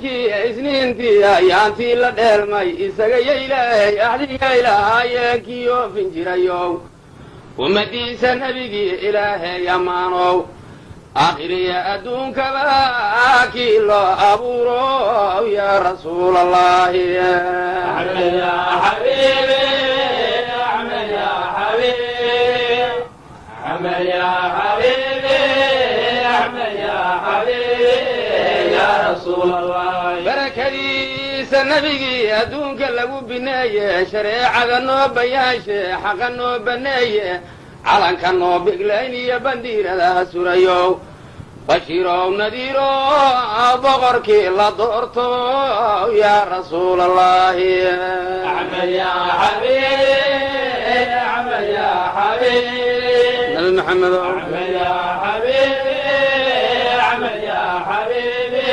Isniintii ayaantii la dheelmay isagaya Ilaahay axdigay lahaayeen kii oofin jirayow, ummadiisa nebigii Ilaahay ammaanow, aakhiriya adduunkaba kii loo abuuro, yaa Rasuulallaahi. أحمد يا حبيبي، أحمد يا حبيبي، أحمد يا حبيبي، أحمد يا حبيبي، يا رسول الله. Barakadiisa nebigii adduunka lagu bineeye, shareecada noo bayaanshe, xaqa noo baneeye, calanka noo biglayn iyo bandiiradaha surayow, bashiirow nadiiro, boqorkii la doorto, yaa Rasuulallaahi. أحمد يا حبيبي، أحمد يا حبيبي، Nabi Maxamedow. أحمد يا حبيبي، أحمد يا حبيبي،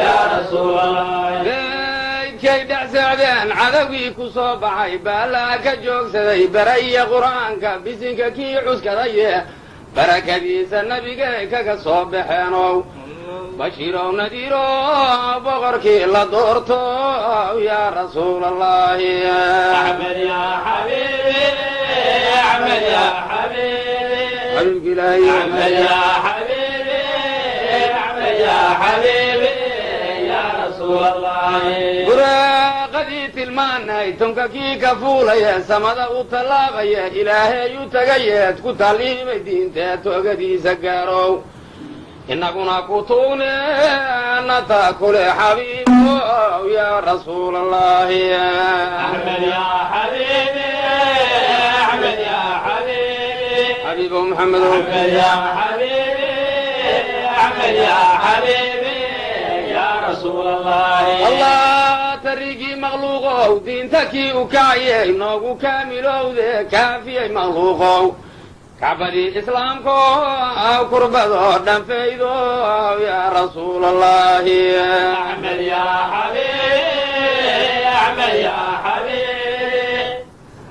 يا رسول الله. Beydkay dhex socdeen cadowgii ku soo baxay, baalaa ka joogsaday, baraya Qur'aanka bisinka kii cuskadaye, barakadiisa nabigay kaga soo baxeenow, bashiirow nadiiro, boqorkii la doorto, yaa Rasuulallaahi. أحمد يا حبيبي، أحمد يا حبيبي، xabiibka Ilaahay. أحمد يا حبيبي، أحمد يا حبيبي، يا رسول الله. Buraaqadii tilmaanay tunka kii ka fuulaya, samada u tallaabaya, Ilaahay u tagayeed ku taliimay diintee, toogadiisa gaarow, innaguna ku tuugne nata kule xabiibow, yaa Rasuulallaahi. أحمد يا حبيبي، أحمد يا حبيبي، xabiibow Maxamedow. أحمد يا حبيبي، أحمد يا حبيبي، يا رسول الله. Allah tarigii makhluuqow, diinta kii u kacayey, noogu kaamilowde, kaafiyey makhluuqow, kacbadii islaamko kurbadoo dhanfaydo, yaa Rasuulallaahi. أحمد يا حبيبي، أحمد يا حبيبي،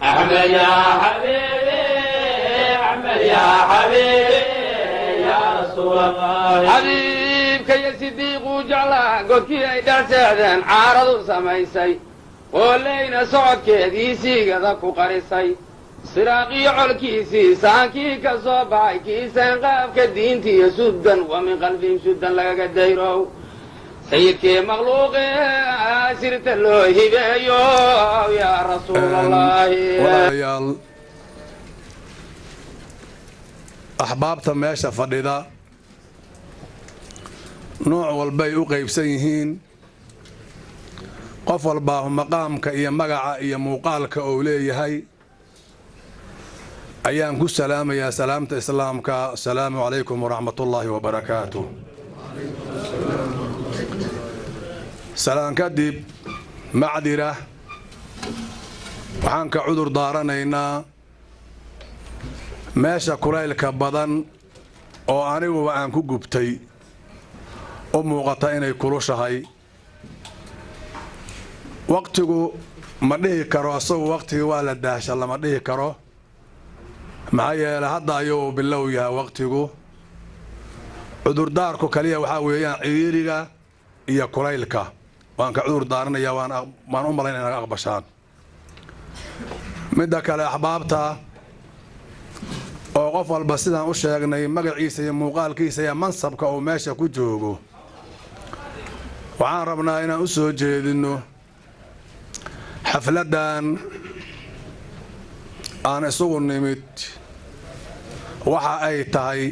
أحمد يا حبيبي، أحمد يا حبيبي، يا رسول الله. Xabiibka iyo Sidiiquu jeclaa godkii ay dhex seexdeen caaradu samaysay, qooleyna socodkeedii siigada ku qarisay, siraaqiyo colkiisii saankii ka soo baxay, kiiseen qaabka diintiiyo suddan wa min qalbihim suddan lagaga dayrow, sayidkii makhluuqe sirta loo hibeeyo, yaa Rasuulallaahi. Walaalayaal, axbaabta meesha fadhida nooc walbay u qaybsan yihiin, qof walbaahu maqaamka iyo magaca iyo muuqaalka uu leeyahay ayaan ku salaamayaa salaamta islaamka: asalaamu calaykum waraxmatullaahi wabarakaatu. Salaan kadib, macdira, waxaan ka cudur daaranaynaa meesha kulaylka badan oo aniguba aan ku gubtay u muuqata inay kulushahay. Waqtigu ma dhihi karo asagu waqtigii waa la daahsha, lama dhihi karo, maxaa yeele hadda ayuu bilow yahay waqtigu. Cudurdaarku kaliya waxaa weeyaan ciriiriga iyo kulaylka. Waan ka cudur daaranaya, waan u malayn inaga aqbashaan. Midda kale, axbaabta oo qof walba sidaan u sheegnay magaciisa iyo muuqaalkiisa iyo mansabka uu meesha ku joogo, waxaan rabnaa inaan u soo jeedinno xafladdan aan isugu nimid waxa ay tahay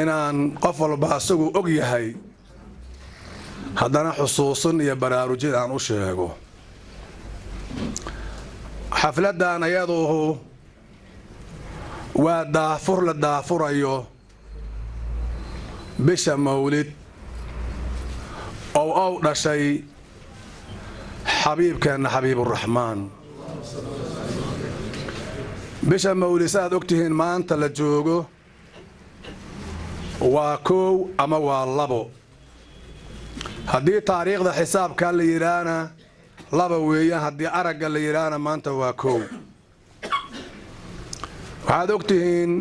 inaan qof walba isagu og yahay, haddana xusuusin iyo baraarujin aan u sheego. Xafladdan ayaduhu waa daahfur la daahfurayo bisha Mawlid ou dhashay xabiibkeenna Xabiiburaxmaan. Bisha Mawlid, saaad og tihiin, maanta la joogo waa 1 ama waa 2. Haddii taariikhda xisaabkaa la yidhaahna 2 weeyaan, haddii aragga la yidhaahna maanta waa 1. Waxaad og tihiin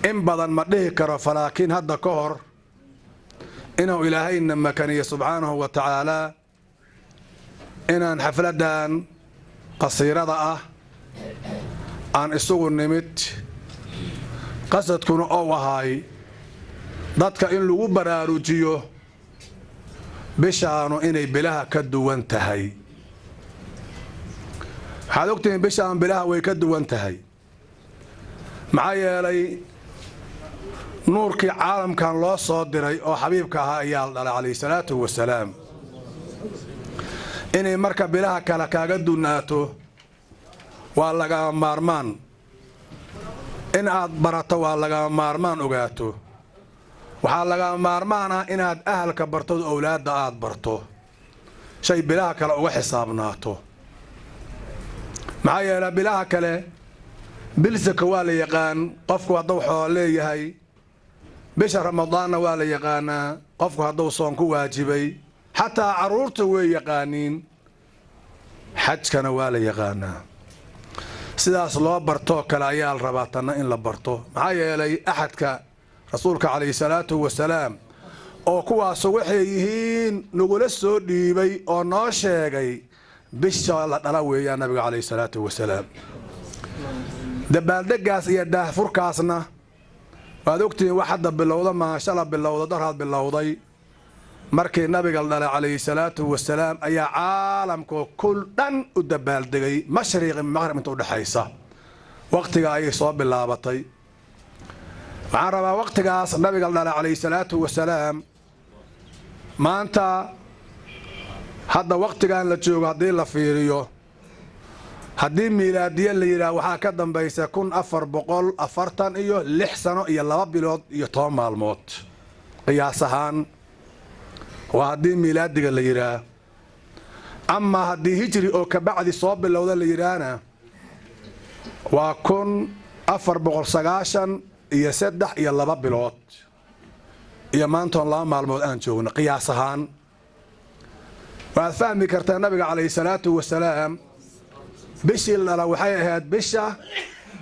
in badan ma dhihi karo, falaakiin hadda ka hor Inuu Ilaahayna makaniyo subxaanahu wa tacaalaa inaan xafladdan qasiirada ah aan isugu nimid, qasadkuna ou ahaay dadka in lagu baraarujiyo bishaanu inay bilaha ka duwan tahay. Waxaad ogtihiin bishaan bilaha way ka duwan tahay, maxaa yeelay nuurkii caalamkan loo soo diray oo xabiibka ahaa ayaa la dhalay calayhi salaatu wasalaam. Inay marka bilaha kale kaaga dunnaato waa lagama maarmaan, in aad barato waa lagama maarmaan, ogaato waxaa lagama maarmaan ah inaad ahalka barto, owlaadda aad barto, shay bilaha kale uga xisaabnaato. Maxaa yeele bilaha kale bilsaka waa la yaqaan, qofku hadduu xoolo leeyahay. Bisha Ramadaanna waa la yaqaanaa, qofku hadduu soon ku waajibay, xataa carruurta way yaqaaniin. Xajkana waa la yaqaanaa. Sidaas loo bartoo kale ayaa la rabaa tanna in la barto, maxaa yeelay axadka rasuulka calayhi salaatu wasalaam oo kuwaasu waxay yihiin nagula soo dhiibay oo noo sheegay bisha la dhala weeyaan nabiga calayhi salaatu wasalaam. Dabaaldeggaas iyo daahfurkaasna waad ogtihiin, wax hadda bilowda maashala bilowda daraad bilowday. Markii nabiga la dhalay calayhi salaatu wasalaam ayaa caalamka kul dhan u dabaaldegay, mashriqi maqrib inta udhexaysa. Wakhtiga ayay soo bilaabatay. Waxaan rabaa wakhtigaas nabiga la dhalay calayhi salaatu wasalaam, maanta hadda wakhtigan la joogo haddii la fiiriyo, haddii miilaadiye la yidhaah, waxaa ka dambaysa 1446 sano iyo 2 bilood iyo 10 maalmood qiyaas ahaan, waa haddii miilaadiga la yidhaah. Amaa haddii hijri oo kabacdi soo bilowda la yidhaahna, waa 1493 iyo 2 bilood iyo maantoon 2 maalmood aan joogno qiyaas ahaan. Waad fahmi kartaa, nabiga calayhi salaatu wasalaam bishii lala waxay ahayd bisha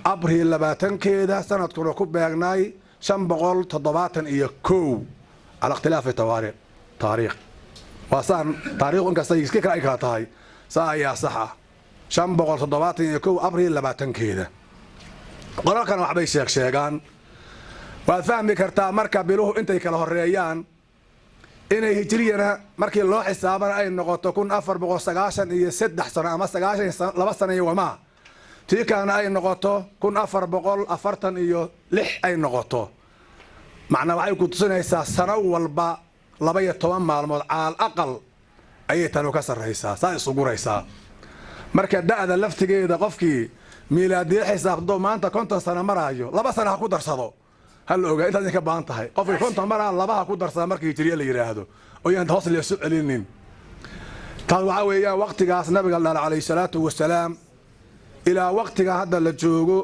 Abriil 20-keeda, sanadkuna ku beegnaay 571, cala ikhtilaafi tawaariikh. Taariikh waa saan, taariikhu inkasta iska kale ay kala tahay, saa ayaa sax ah, 571 Abriil 20-keeda. Qolalkana waxbay sheeg sheegaan. Waad fahmi kartaa marka biluhu intay kala horeeyaan inay hijriyana markii loo xisaabana ay noqoto 1493 sano ama 92 sano iyo wamaa, tii kalena ay noqoto 1446 ay noqoto. Macnaa waxay ku tusinaysaa sano walba 12 maalmood caal aqal ayay tanu ka sarraysaa, saa isu guraysaa. Marka da'da laftigeeda qofkii miilaadiye xisaabto maanta 50 sano maraayo, 2 sano ha ku darsado, ha la ogaa intaad idinka baahan tahay. Qofkii 50 maraa laba ha ku darsada markii hijriye la yidhaahdo, oo yaan hoos leesu celinin. Taas waxaa weeyaan waqtigaas nabiga dhala calayhi salaatu wasalaam ilaa waqtiga hadda la joogo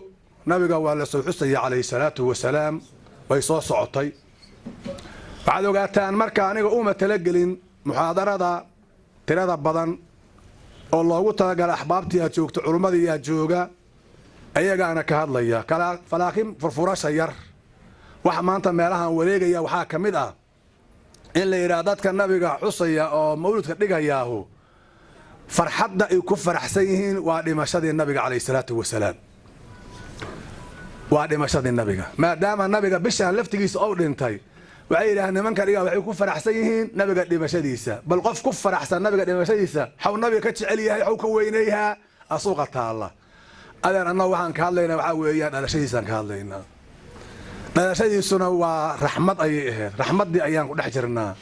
nabiga waa la soo xusaya calayhi salaatu wasalaam, way soo socotay. Waxaad ogaataan marka aniga uma talagelin muxaadarada tirada badan oo loogu talagala axbaabtii aad joogto, culummadii yaa jooga, ayagaana ka hadlaya. Falaakiin furfurasha yar waxa maanta meelahan wareegaya waxaa ka mid ah in la yidhaah dadka nabiga xusaya oo mawlidka dhigayaahu farxadda ay ku faraxsan yihiin waa dhimashadii nabiga calayhi salaatu wasalaam, waa dhimashadii nabiga. Maadaama nabiga bishaan laftigiisa ou dhintay, waxay yidhaaheen nimanka dhigaa waxay ku faraxsan yihiin nabiga dhimashadiisa. Bal qof ku faraxsan nabiga dhimashadiisa, xaw nabiga ka jecel yahay, xaw ka weynayhaa asuuqa taalla. Adeen annagu waxaan ka hadlaynaa waxaa weeyaan dhalashadiisaan ka hadlaynaa. Dhalashadiisuna waa raxmad ayay ahayd, raxmaddii ayaan ku dhex jirnaa.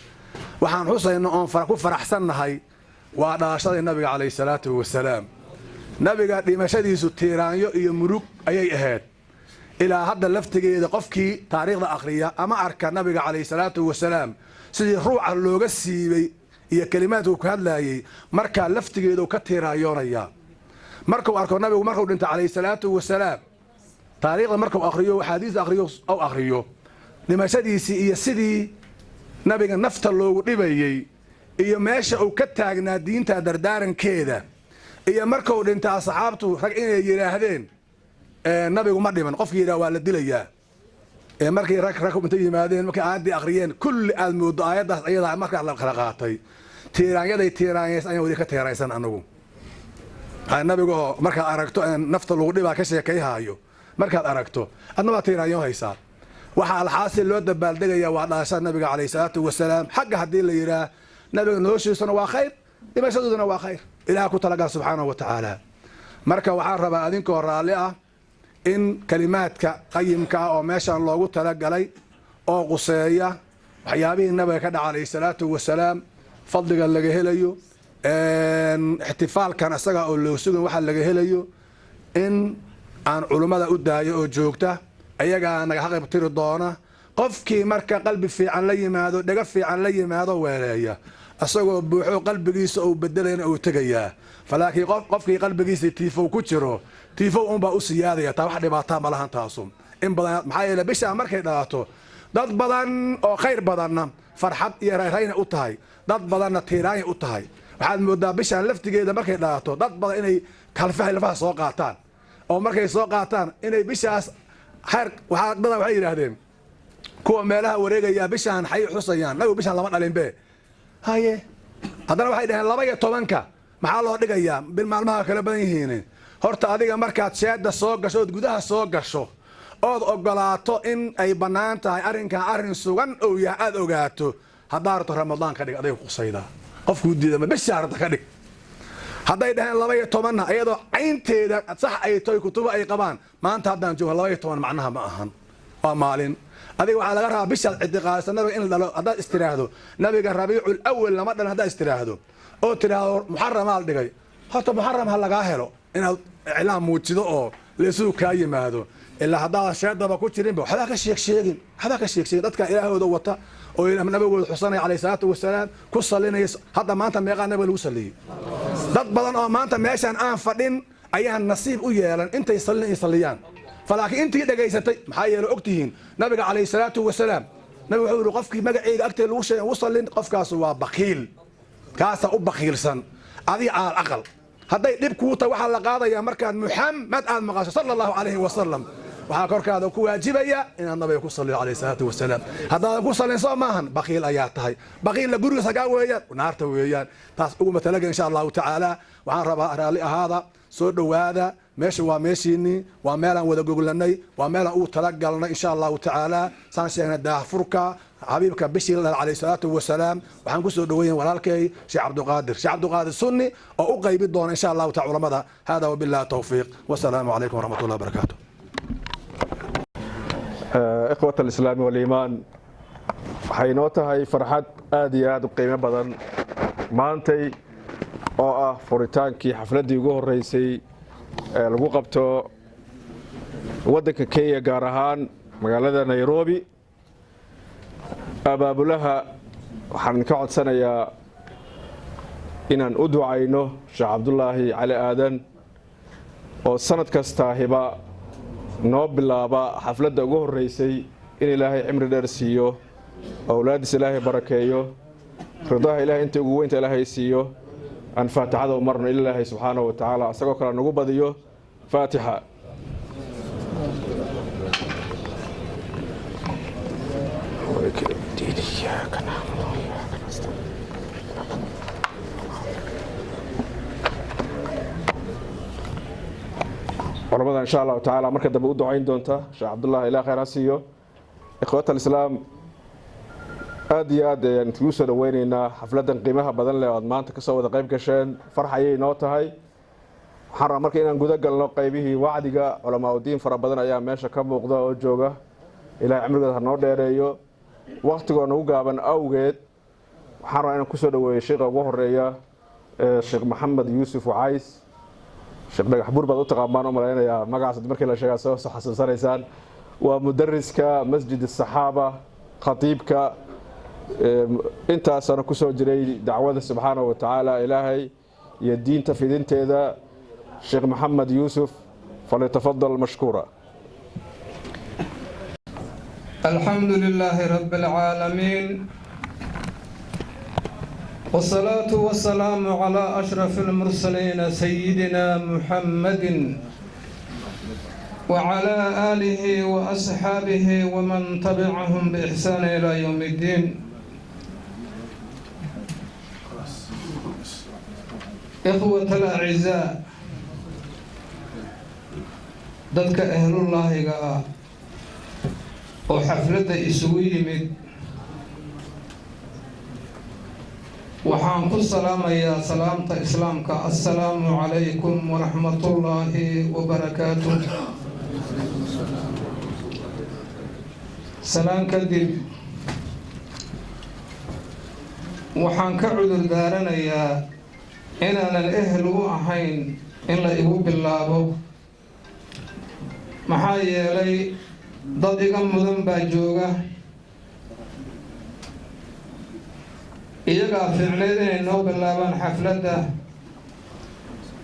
Waxaan xusayna oon ku faraxsannahay waa dhalashadii nabiga calayhi salaatu wasalaam. Nabiga dhimashadiisu tiiraanyo iyo murug ayay ahayd. Ilaa hadda laftigeeda qofkii taariikhda akhriya ama arka nabiga calayhi salaatu wasalaam sidii ruuca looga siibay iyo kelimaadku ku hadlaayey, markaa laftigeedu ka tiiraayoonayaa markuu arko nabigu markuu dhinta calayhi salaatu wasalaam. Taariikhda markuu akhriyo, axaadiis akhriyo ou akhriyo dhimashadiisii iyo sidii nabiga nafta loogu dhibayey iyo meesha uu ka taagnaa diinta dardaarankeeda, iyo markuu dhinta asxaabtu rag inay yidhaahdeen nabigu ma dhiman, qofkii yidhaha waa la dilayaa. Ee markay rag rag inta yimaadeen, markay aayaddii akhriyeen, kulli aad mooddo aayaddaas ayadaa markaa la kala qaatay, tiiraanyaday tiiraanyays ayaan weli ka tiiraysan anagu. Nabiga oo markaad aragto nafta lagu dhibaa ka sheekayhaayo, markaad aragto adna waa tiiraanyo haysaa. Waxaa alxaasil loo dabaaldegayaa waa dhalashada nabiga calayhi salaatu wasalaam. Xagga haddii la yidhaah, nabiga noloshiisuna waa khayr, dhimashadooduna waa khayr, Ilaah ku talagal subxaanahu wa tacaala. Marka waxaan rabaa adinkoo raalli ah in kalimaadka qayimka ah oo meeshan loogu talagalay oo quseeya waxyaabihii nabiga ka dhaca calayhi salaatu wasalaam, fadliga laga helayo ixtifaalkan isaga oo loo sugan waxa laga helayo, in aan culummada u daayo oo joogta, ayagaa naga xaqibtiri doona. Qofkii marka qalbi fiican la yimaado, dhego fiican la yimaado, weeleeya isagoo buuxo qalbigiisa uu bedelayna uu tegayaa. Falaakiin qofkii qalbigiisa tiifow ku jiro, tiifow unbaa u siyaadaya. Taa wax dhibaataa ma lahan taasu in badan. Maxaa yeele, bishaa markay dhalato dad badan oo khayr badanna farxad iyo rayrayna u tahay, dad badanna tiiraanya u tahay. Waxaad moodaa bishaan laftigeeda markay dhalato dad badan inay kalfaha lafaha soo qaataan, oo markay soo qaataan inay bishaas khayr. Waxaa dada waxay yidhaahdeen kuwa meelaha wareegaya, bishaan xay xusayaan, nabigu bishaan lama dhalinbe. Haye, haddana waxay dhaheen 12-ka maxaa loo dhigayaa, bil maalmaha kala badan yihiin. Horta adiga markaad sheeda soo gasho ood gudaha soo gasho ood ogolaato in ay bannaan tahay arrinkan, arrin sugan ou yahay aad ogaato, haddaa rabto Ramadaan ka dhig, adiga qusaydaa. Qofkuu diidama, bishaa rabta ka dhig. Hadday dhaheen 12-na, iyadoo caynteeda sax ay tahay, kutubo ay qabaan, maanta haddaan joogo 12 macnaha ma ahan, waa maalin. Adiga waxaa laga rabaa bishaad ictiqaadsan nabiga in la dhalo. Haddaad istiraahdo nabiga Rabiicul Awal lama dhalan, haddaad istiraahdo oo tidhaahdo Muxaramaa la dhigay, horta Muxaram ha lagaa helo inaad iclaam muujido oo laysugu kaa yimaado. Ilaa haddaadan sheedaba ku jirinba, waxbaa ka sheeg sheegin, waxbaa ka sheeg sheegin. Dadka ilaahooda wata oo nabigooda xusanaya calayhi salaatu wasalaam ku salinaya. Hadda maanta meeqaa nabiga lagu saliyey? Dad badan oo maanta meeshaan aan fadhin ayaan nasiib u yeelan intay salin ay saliyaan. Falaakiin intii dhegaysatay, maxaa yeele ogtihiin nabiga calayhi salaatu wasalaam, nabiga wuxuu yihi qofkii magaceyga agteeda lagu sheegay ugu sallin, qofkaas waa bakiil, kaasaa u bakiilsan. Adiga aal aqal hadday dhib kuu tahay, waxaa la qaadayaa markaad Muxamed aad maqasho sala Allahu calayhi wasalam, waxaa korkaada ku waajibaya inaad nabiga ku salliyo calayhi salaatu wasalaam. Haddaadan ku sallin, soo maahan, bakiil ayaa tahay. Bakiilna gurigiis hagaa weeyaan, naarta weeyaan. Taas uguma talaga insha Allahu tacaala. Waxaan rabaa raalli ahaada, soo dhowaada. Meesha waa meeshiinii, waa meelaan wada goglanay, waa meelaan ugu talagalnay insha Allahu tacaala. Saan sheegnay, daahfurka xabiibka bishii la dhalay calayhi salaatu wasalaam. Waxaan ku soo dhoweeyay walaalkay Sheekh Cabduqaadir, Sheekh Cabduqaadir Sunni, oo u qaybi doona insha Allahu taala culamada. Hada wabillahi tawfiiq, wasalaamu calaykum waraxmat ullahi wabarakaatu. إخوة الإسلام والإيمان، waxay noo tahay farxad aad iyo aad u qiimo badan maantay oo ah furitaankii xafladdii ugu horreysay ee lagu qabto waddanka Kenya, gaar ahaan magaalada Nairobi. Abaabulaha waxaan idinka codsanayaa inaan u ducayno Sheekh Cabdulaahi Cali Aadan oo sanad kastaahiba noo bilaaba xafladda ugu horreysay, in Ilaahay cimri dheer siiyo, awlaadiis Ilaahay barakeeyo, ridaha Ilahay inta ugu weynta Ilaahay siiyo. Aan faatixada u marno in Ilaahay subxaanahu wa tacaala isagoo kale nagu badiyo. Faatixa. Culamada insha Allahu tacaala marka dambe u ducayn doonta Sheekh Cabdullahi, ilah khayr ha siiyo. Ikhwat alislaam, aad iyo aad ayaan idinkugu soo dhaweyneynaa xafladdan qiimaha badan leh oo aad maanta kasoo wada qayb gasheen. Farx ayay noo tahay. Waxaan rabaa marka inaan guda galno qaybihii wacdiga. Culamaa udiin fara badan ayaa meesha ka muuqda oo jooga. Ilahay cimrigooda ha noo dheereeyo. Waktigoo nagu gaaban awgeed, waxaan rabaa inaan kusoo dhaweeyo sheekha ugu horeeya, Sheekh Maxamed Yuusuf Wacays. Sheekh Dhagax Buur baad u taqaan baan u malaynayaa magacaas, markii la sheegaa soo xasuusanaysaan. Waa mudariska Masjid Asaxaaba, khatiibka intaasana kusoo jiray dacwada subxaanahu wa tacaala Ilaahay iyo diinta fidinteeda. Sheekh Maxamed Yuusuf, falyatafadal mashkuura. الحمد لله رب العالمين، والصلاة والسلام على أشرف المرسلين سيدنا محمد. وعلى آله وأصحابه ومن تبعهم بإحسان إلى يوم الدين. إخوة الأعزاء، dadka ehlullaahiga ah oo xafladda isugu yimid, waxaan ku salaamayaa salaamta islaamka: assalaamu calaykum waraxmatullaahi wabarakaatuh. Salaan kadib, waxaan ka cudur daaranayaa inaanan ehel u ahayn in la igu bilaabo, maxaa yeelay dad iga mudan baa jooga. Iyagaa fiicnayd inay noo bilaabaan xafladda,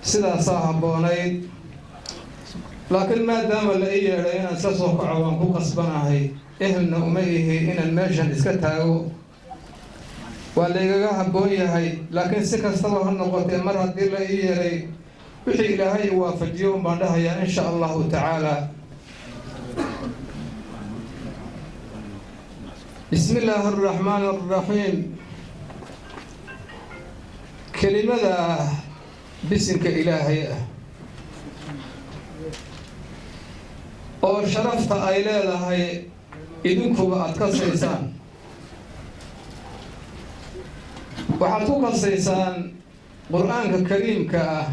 sidaasaa habboonayd, laakiin maadaama la i yeedhay inaan iska soo kaco waan ku qasbanahay. Ehelna uma ihi inaan meeshan iska taago, waa laygaga habboon yahay, laakiin si kastaba ha noqotee, mar haddii la ii yeedhay, wixii Ilaahay i waafajiyo un baan dhahayaa, insha Allahu tacaala. Bismi illaahi araxmaani araxiim. Kelimada bisinka Ilaahay ah oo sharafta ay leedahay idinkuba aada kasaysaan, waxaad ku kasaysaan Qur-aanka kariimka ah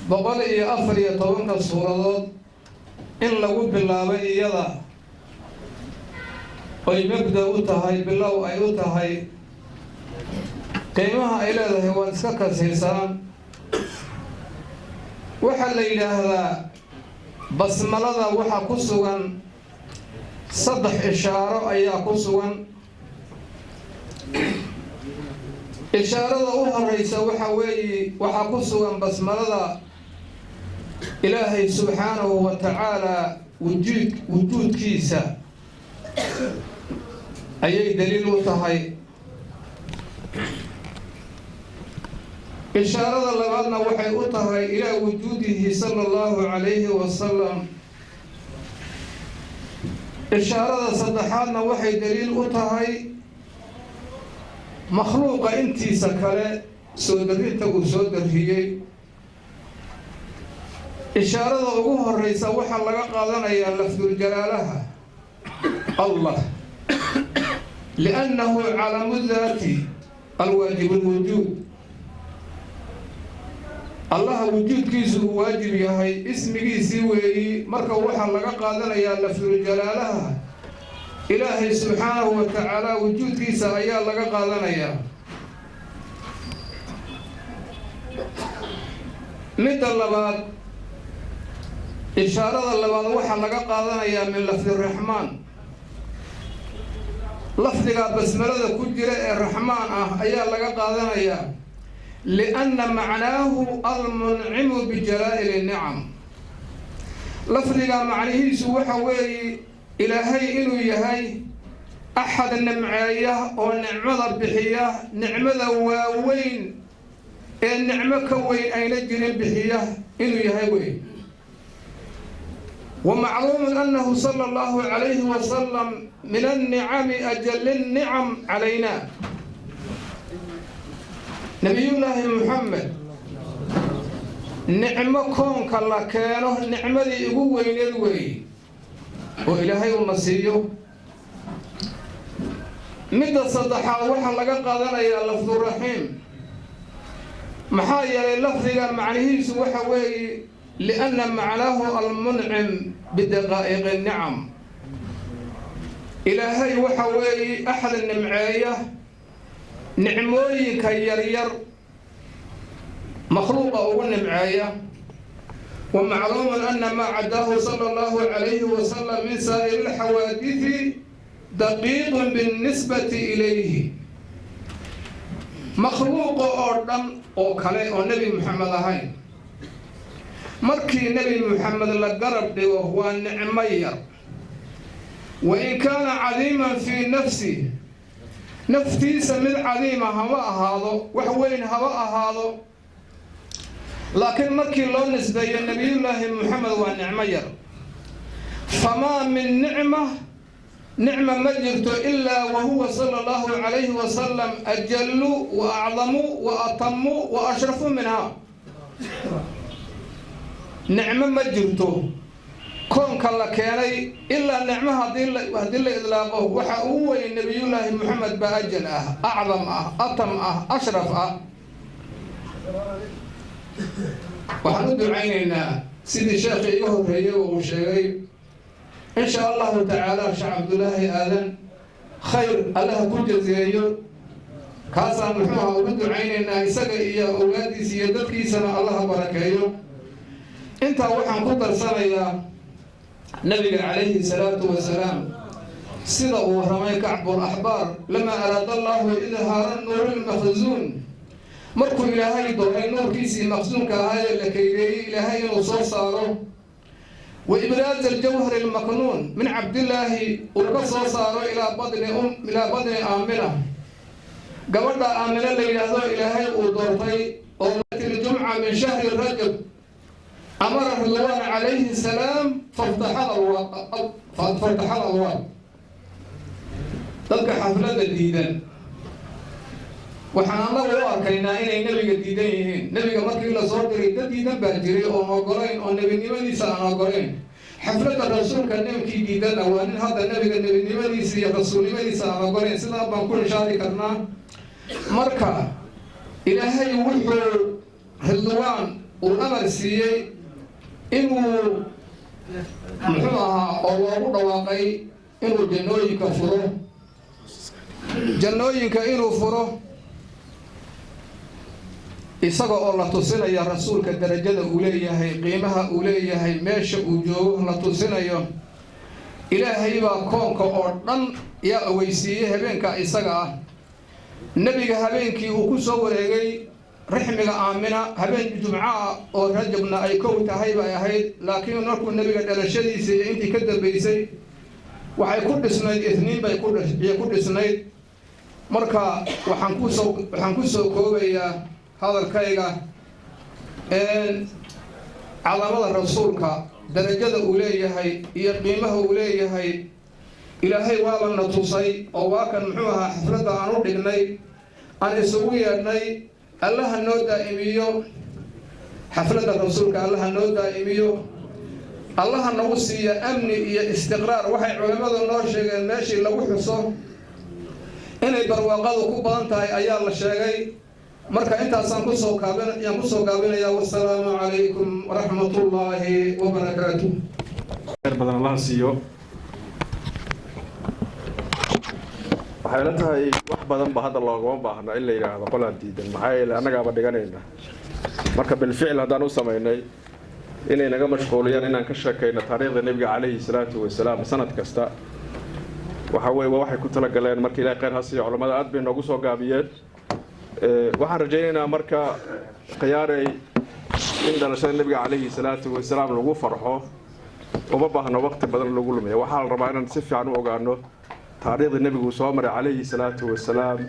114-ka suuradood in lagu bilaabay iyada oy mabda u tahay, bilow ay u tahay. Qiimaha ay leedahay waad iska kasaysaan. Waxaa la yidhaahdaa basmalada waxaa ku sugan saddex ishaaro ayaa ku sugan. Ishaarada u horeysa waxa weeye, waxaa ku sugan basmalada Ilaahay subxaanahu wa tacaalaa wujuud wujuudkiisa ayay daliil u tahay. Ishaarada labaadna waxay u tahay ilaa wujuudihi sala Allahu calayhi wasalam. Ishaarada saddexaadna waxay daliil u tahay makhluuqa intiisa kale soo darrinta uu soo darriyey. Ishaarada ugu horeysa waxaa laga qaadanayaa lafduljalaalaha Allah, liannahu calamu daati alwaajib alwujuud. Allaha wujuudkiisu uu waajib yahay ismigiisii weeyi. Marka waxaa laga qaadanayaa lafduljalaalaha Ilaahay subxaanahu wa tacaala wujuudkiisa ayaa laga qaadanayaa. Midda labaad, ishaarada labaad, waxaa laga qaadanayaa min lafdi raxmaan. Lafdiga basmalada ku jira ee raxmaan ah ayaa laga qaadanayaa, lianna macnaahu almuncimu bijalaa'ili nicam. Lafdiga macnihiisu waxa weeye Ilaahay inuu yahay axad nimceeya oo nicmada bixiya, nicmada waaweyn ee nicmo ka weyn ayna jirin bixiya inuu yahay wey. ومعلوم أنه صلى الله عليه وسلم من النعم أجل النعم علينا. نبي الله محمد nicmo koonka la keeno nicmadii ugu weyneed weey oo Ilaahay una siiyo. Midda saddexaad waxaa laga qaadanayaa lafduraxiim, maxaa yeelay lafdiga macnihiisu waxa weeye lianna macnaahu almuncim bidaqaa'iqi nicam. Ilaahay waxa weeye axad nimceeya nicmooyinka yaryar makhluuqa ugu nimceeya. ومعلوم أن ما عداه صلى الله عليه وسلم من سائر الحوادث دقيق بالنسبة إليه. مخلوق oo dhan oo kale oo Nebi Maxamed ahayn, markii Nebi Maxamed la garab dhigo, waa nicmo yar. وإن كان عظيما في نفسه, naftiisa mid cadiima haba ahaado, wax weyn haba ahaado, laakiin markii loo nisbeeyo Nebiyullaahi Moxamed waa nicmo yar. Famaa min nicma, nicma ma jirto, ilaa wahuwa sala Allahu calayhi wasalam ajallu wa acdamu wa atamu wa ashrafu minha. Nicmo ma jirto koonka la keenay ilaa nicmo haddii la idlaaqo, waxa ugu weyn Nebiyullaahi Moxamed baa ajal ah, acdam ah, atam ah, ashraf ah. Waxaan u ducaynaynaa sidii sheekhi iga horreeyey uu sheegay, in shaa Allahu tacaala, Sheekh Cabdulaahi Aadan khayr Allaha ku jazeeyo. Kaasaan muxuuha ugu ducaynaynaa isaga iyo awlaadiisa iyo dadkiisana Allaha barakeeyo. Intaa waxaan ku darsanayaa, Nabiga calayhi salaatu wasalaam sida uu warramay Kacbul Axbaar, lamaa araada Allahu idhaara nuuri lmakhzuun, markuu Ilaahay doonay nuurkiisii maqsuunka ahaa ee la kaydeeyey Ilaahay inuu soo saaro, wa ibraaza aljawhari almaknuun min Cabdillaahi uu ka soo saaro ilaa badni Aamina, gabadha Aamina la yidhaahdo Ilaahay uu doortay, oo ljumca min shahri Rajab, amara Ridwaan calayhi salaam faftaxa alabwaab. Dadka xafladda diidan waxaan annagu u arkaynaa inay Nebiga diidan yihiin. Nebiga markii lasoo diray dad diidan baa jiray oon ogolayn, oo nebinimadiisa aan ogolayn. Xafladda rasuulka ninkii diidanna waa nin hadda Nebiga nebinimadiisa iyo rasuulnimadiisa aan ogolayn. Sidaa baan ku ishaari karnaa. Marka Ilaahay wuxuu Ridwaan uu amar siiyey inuu muxuu ahaa oo loogu dhawaaqay inuu jannooyinka furo, jannooyinka inuu furo, isaga oo la tusinaya rasuulka darajada uu leeyahay, qiimaha uu leeyahay, meesha uu joogo la tusinayo. Ilaahay baa koonka oo dhan yaa ogeysiiyey habeenka isaga ah. Nebiga habeenkii uu ku soo wareegay rixmiga Aamina, habeen jumco ah oo Rajabna ay kow tahay bay ahayd, laakiin markuu Nebiga dhalashadiisa iyo intii ka dambeysay waxay ku dhisnayd Isniin bay ku dhisnayd. Marka waxaan kusoo koobayaa hadalkayga cadamada rasuulka, darajada uu leeyahay iyo qiimaha uu leeyahay. Ilaahay waaba na tusay oo waa kan muxuu ahaa xafladda aan u dhignay, aan isugu yeedhnay. Allaha noo daa'imiyo xafladda rasuulka, Allaha noo daa'imiyo, Allaha nagu siiya amni iyo istiqraar. Waxay culimmadu noo sheegeen meeshii lagu xuso inay barwaaqadu ku badan tahay ayaa la sheegay. Marka intaasaan kusoo kaabin ayaan kusoo gaabinayaa. Wasalaamu calaykum waraxmatullaahi wabarakaatuh. Khayr badan Allaha siiyo. Waxay la tahay wax badan ba hadda loogama baahna in la yidhaahdo qolaan diidan, maxaa yeele annagaaba dhiganayna. Marka bilficil haddaan u samaynay inay naga mashquuliyaan inaan ka sheekayno taariikhda Nebiga calayhi salaatu wasalaam sanad kasta, waxa weye waa waxay ku talagaleen. Marka Ilahay khayr ha siiyo culammada, aad bay noogu soo gaabiyeen. Waxaan rajaynaynaa marka, khiyaarey, in dhalashada Nebiga calayhi salaatu wasalaam lagu farxo uma baahno waqti badan lagu lumiya. Waxaa la rabaa inaan si fiican u ogaano taariikhdii Nebigu soo maray calayhi salaatu wasalaam,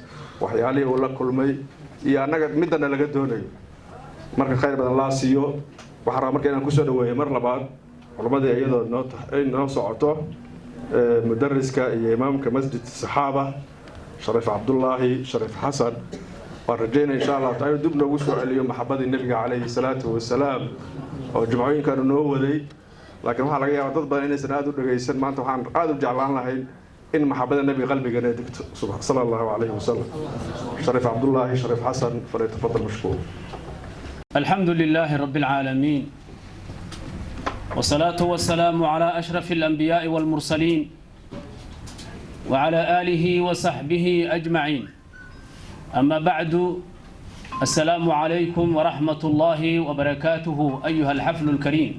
waxyaalihii uu la kulmay iyo annaga midana laga doonayo. Marka khayr badan laa siiyo. Waxaan rabaa marka inaan kusoo dhaweeyo mar labaad culammadii iyadoo noo socoto, mudariska iyo imaamka Masjid Saxaaba, Shariif Cabdullaahi Shariif Xasan. Waan rajaynaya insha Allahu taala inuu dib noogu soo celiyo maxabadii Nebiga calayhi salaatu wasalaam oo jumcooyinkaanu noo waday, laakiin waxaa laga yaabaa dad badan inaysan aada u dhegaysan. Maanta waxaan aada u jeclaan lahayn in maxabada Nebiga qalbigana degto sala Allahu calayhi wasalam. Shariif Cabdullaahi Shariif Xasan, falyatafadal mashkuur. الحمد لله رب العالمين، والصلاة والسلام على أشرف الأنبياء والمرسلين وعلى آله وصحبه أجمعين. أما بعد، السلام عليكم ورحمة الله وبركاته أيها الحفل الكريم.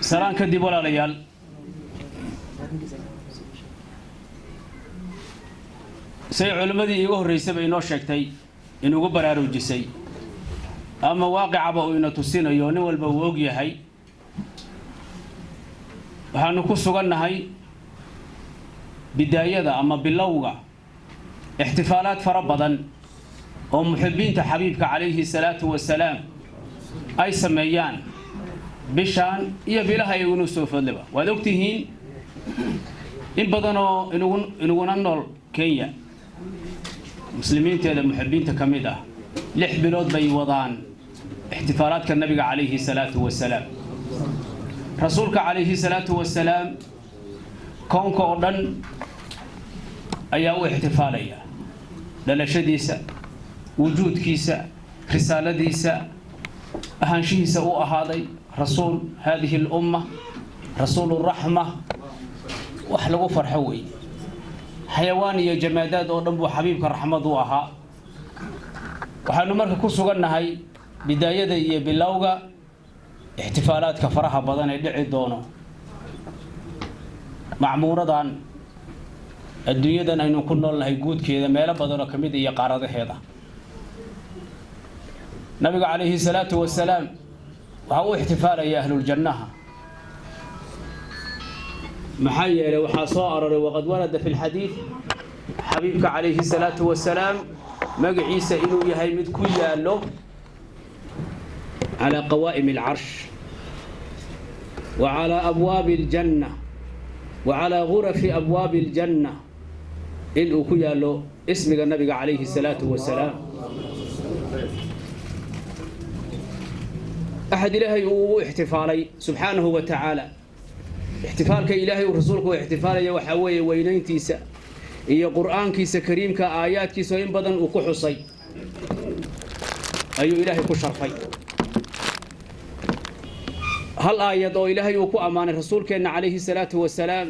سلام كدب ولا ليال. Say culimmadii iiga horraysayba inoo sheegtay, inugu baraarujisay, ama waaqicaba uu ina tusinayo, nin walba uu og yahay, waxaanu ku sugannahay bidaayada ama bilowga ixtifaalaad fara badan oo muxibiinta xabiibka calayhi salaatu wasalaam ay sameeyaan. Bishaan iyo bilaha igunu soo fadliba waad ogtihiin, in badanoo inuguna nool Kenya, muslimiinteeda muxibiinta ka mid ah, 6 bilood bay wadaan ixtifaalaadka Nabiga calayhi salaatu wasalaam. Rasuulka calayhi salaatu wasalaam koonka oo dhan ayaa u ixtifaalaya dhalashadiisa, wujuudkiisa, risaaladiisa, ahaanshihiisa uu ahaaday rasuul haadihi alumma, rasuulu raxma. Wax lagu farxo weeye. Xayawaan iyo jamaadaad oo dhan buu xabiibka raxmad u ahaa. Waxaanu marka ku sugannahay bidaayada iyo bilowga ixtifaalaadka faraha badan ee dhici doono macmuuradan adduunyadan aynu ku noolnahay guudkeeda, meelo badan oo ka mid iyo qaaradaheeda. Nabiga calayhi salaatu wasalaam waxaa u ixtifaalaya ahluljannaha. Maxaa yeelay, waxaa soo aroray, waqad warada fi lxadiid, xabiibka calayhi salaatu wasalaam magaciisa inuu yahay mid ku yaallo calaa qawaa'imi alcarsh wa calaa abwaabi aljanna wa calaa gurafi abwaabi aljanna, inuu ku yaallo ismiga Nabiga calayhi salaatu wasalaam. Axad Ilaahay uu ugu ixtifaalay subxaanahu wa tacaala. Ixtifaalka Ilaahay uu rasuulku u ixtifaalaya waxaa weeye weynayntiisa iyo Qur'aankiisa kariimka aayaadkiisa in badan uu ku xusay ayuu Ilaahay ku sharfay. Hal aayad oo Ilaahay uu ku ammaanay rasuulkeenna calayhi salaatu wasalaam,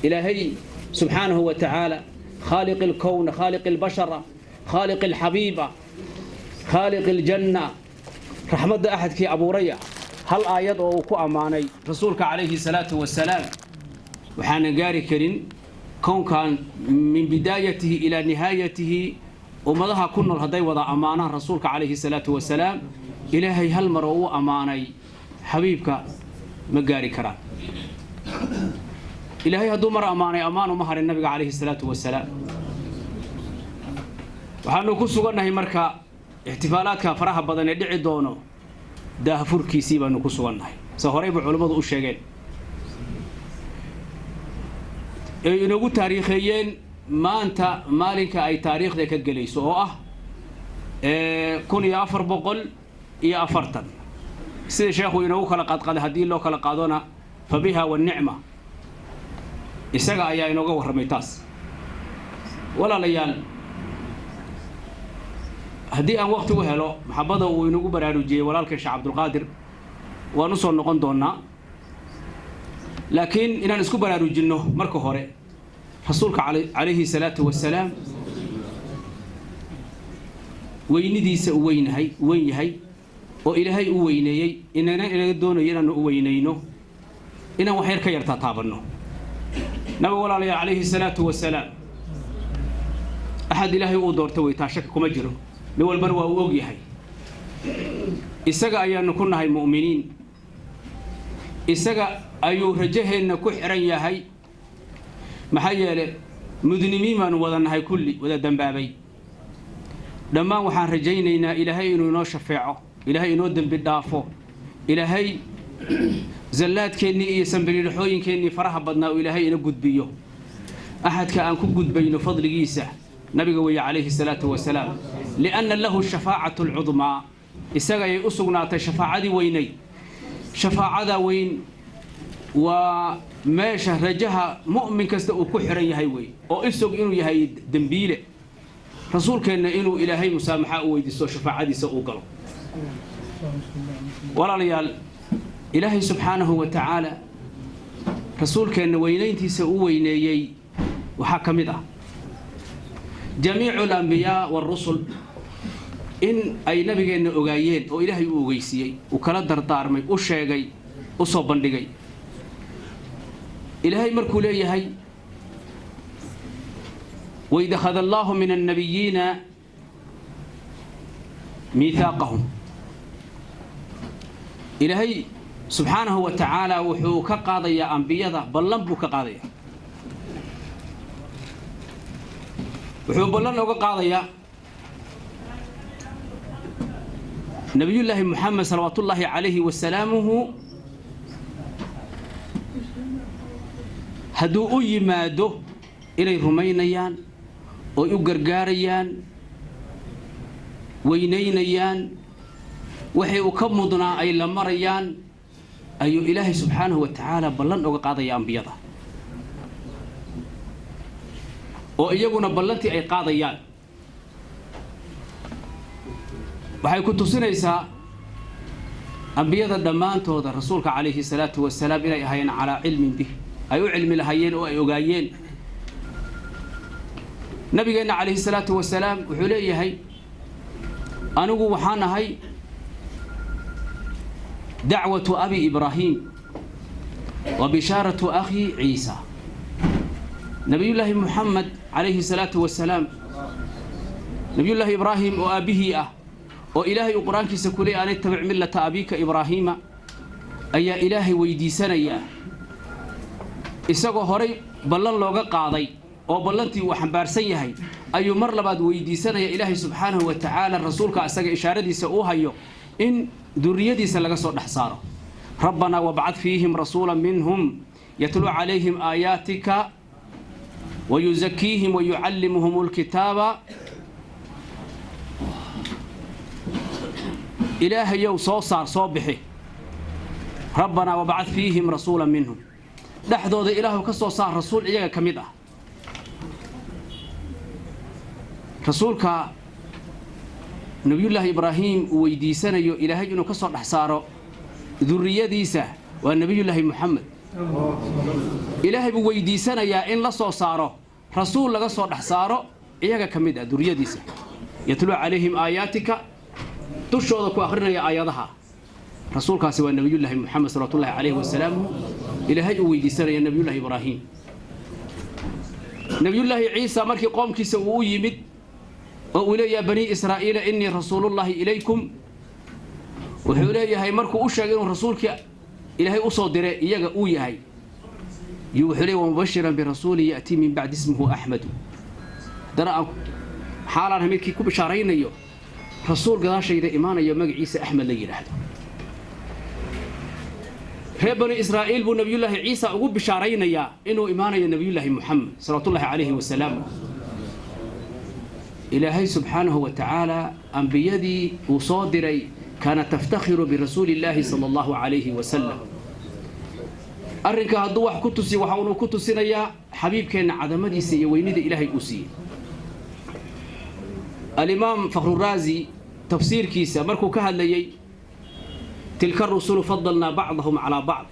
Ilaahay subxaanahu wa tacaala, khaaliq alkown, khaaliq albashara, khaaliq alxabiiba, khaaliq aljanna, raxmadda axadkii abuuraya, hal aayad oo uu ku ammaanay rasuulka calayhi salaatu wasalaam waxaanan gaari karin kownkan min bidaayatihi ilaa nihaayatihi. Ummadaha ku nool hadday wada ammaanaan rasuulka calayhi salaatu wasalaam, Ilaahay hal mar oo u ammaanay xabiibka ma gaari karaan. Ilaahay hadduu mar ammaanay, ammaan uma harin nabiga calayhi salaatu wasalaam. Waxaanu ku sugannahay marka ixtifaalaadka faraha badan ee dhici doono daahfurkiisii baanu ku sugannahay, se horeyba culammadu u sheegeen ay inoogu taariikheeyeen maanta, maalinka ay taariikhda ka gelayso oo ah 1440, sida sheekhu inoogu kala qaadqaaday. Haddii loo kala qaadona, fa biha wanicma, isaga ayaa inooga warramay taas. Walaalayaal, haddii aan wakti u helo maxabada uu inagu baraarujiyey walaalka Sheekh Cabdulqaadir, waan u soo noqon doonaa, laakiin inaan isku baraarujinno marka hore rasuulka calayhi salaatu wasalaam weynidiisa uu weynahay, weyn yahay oo Ilaahay u weyneeyey, inana inaga doonayo inaanu u weynayno, inaan wax yar ka yartaa taabanno. Nabiga, walaalayaal, calayhi salaatu wasalaam axad Ilaahay uu doorta wey, taa shaki kuma jiro, nin walbana waa uu og yahay. Isaga ayaanu ku nahay mu'miniin, isaga ayuu rajaheenna ku xihan yahay. Maxaa yeele, mudnimiin baanu wada nahay, kulli wada dambaabay dhammaan. Waxaan rajaynaynaa Ilaahay inuu inoo shafeeco, Ilaahay inoo dembi dhaafo, Ilaahay zallaadkeennii iyo sambiriirxooyinkeennii faraha badnaa uu Ilaahay ina gudbiyo. Axadka aan ku gudbayno fadligiisa nabiga weeye calayhi salaatu wasalaam, lianna lahu shafaacatu alcudmaa, isaga ayay u sugnaatay shafaacadii weynayd. Shafaacada weyn waa meesha rajaha mu'min kasta uu ku xihan yahay wey, oo isog inuu yahay dembiile, rasuulkeenna inuu Ilaahay musaamaxa u weydiisto, shafaacadiisa uu galo. Walaalayaal, Ilaahay subxaanahu wa tacaala rasuulkeenna weynayntiisa u weyneeyey waxaa ka mid ah jamiicu alambiyaa waarusul in ay nabigeenna ogaayeen oo Ilaahay u ogeysiiyey, uu kala dardaarmay, u sheegay, u soo bandhigay. Ilaahay markuu leeyahay: "Waid akhada allaahu min annabiyiina miithaaqahum", Ilaahay subxaanahu wa tacaala wuxuu ka qaadayaa ambiyada ballan buu ka qaadayaa. Wuxuu ballan oga qaadayaa Nabiyullaahi Muxamed salawaatullaahi calayhi wasalaamuhu hadduu u yimaado inay rumaynayaan oy u gargaarayaan, weynaynayaan, waxay uu ka mudnaa ay la marayaan, ayuu Ilaahay subxaanahu wa tacaala ballan oga qaadaya ambiyada, oo iyaguna ballantii ay qaadayaan. Waxay ku tusinaysaa ambiyada dhammaantooda rasuulka calayhi salaatu wasalaam inay ahaayeen calaa cilmin bih, ay u cilmi lahaayeen oo ay ogaayeen. Nabigeenna calayhi salaatu wasalaam wuxuu leeyahay: anigu waxaan ahay dacwatu abi Ibraahim wa bishaaratu akhi Ciisa. Nabiyullaahi Muxamed calayhi salaatu wasalaam, Nabiyullaahi Ibraahim oo aabbihii ah, oo Ilaahay uu Qur-aankiisa ku leeyay an ittabic millata abiika Ibraahiima, ayaa Ilaahay weydiisanayaa, isagoo horay ballan looga qaaday oo ballantii uu xambaarsan yahay, ayuu mar labaad weydiisanaya Ilaahay subxaanahu wa tacaala rasuulka isaga ishaaradiisa uu hayo in duriyadiisa laga soo dhex saaro: rabbanaa wabcad fiihim rasuula minhum yatluu calayhim aayaatika wayuzakiihim wayucallimuhum alkitaaba. Ilaahayow, soo saar, soo bixi. Rabbanaa wabcad fiihim rasuula minhum, dhexdooda Ilaahu ka soo saar rasuul iyaga ka mid ah. Rasuulka Nabiyullaahi Ibraahim uu weydiisanayo Ilaahay inuu ka soo dhex saaro duriyadiisa waa Nebiyullaahi Moxamed. Ilaahay buu weydiisanayaa in la soo saaro rasuul laga soo dhex saaro iyaga ka mid ah duriyadiisa, yatluu calayhim aayaatika, dushooda ku akhrinaya aayadaha. Rasuulkaasi waa Nabiyullaahi Moxamed salawatullahi calayhi wasalaamuhu Ilaahay uu weydiisanaya Nabiyullahi Ibraahim. Nabiyullaahi Ciisa markii qoomkiisa uu u yimid oo uu leeyahay: banii Israa'iila, innii rasuulullahi ilaykum, wuxuu leeyahay, markuu u sheegay inuu rasuulkii Ilaahay u soo diray iyaga uu yahay, yuu wuxuu leeyahy: wamubashiran birasuulin ya'tii min bacdi ismuhu Axmedu. Haddana aan xaalaan midkii ku bishaaraynayo rasuul gadaashayda imaanayo, magaciisa Axmed la yidhaahdo. Reer Bani Israa'iil buu Nabiyullaahi Ciisa ugu bishaaraynayaa inuu imaanayo Nabiyullaahi Moxamed salawaatullahi calayhi wasalaam. Ilaahay subxaanahu wa tacaala ambiyadii uu soo diray kaana taftakhiru birasuuli illaahi sala allahu calayhi wasalam. Arrinka hadduu wax ku tusiyo, waxa uunu ku tusinayaa xabiibkeenna cadamadiisa iyo weynida Ilaahay uu siiyey. Alimaam Fakhruraazi tafsiirkiisa markuu ka hadlayey tilka rusulu fadalnaa bacdahum calaa bacd,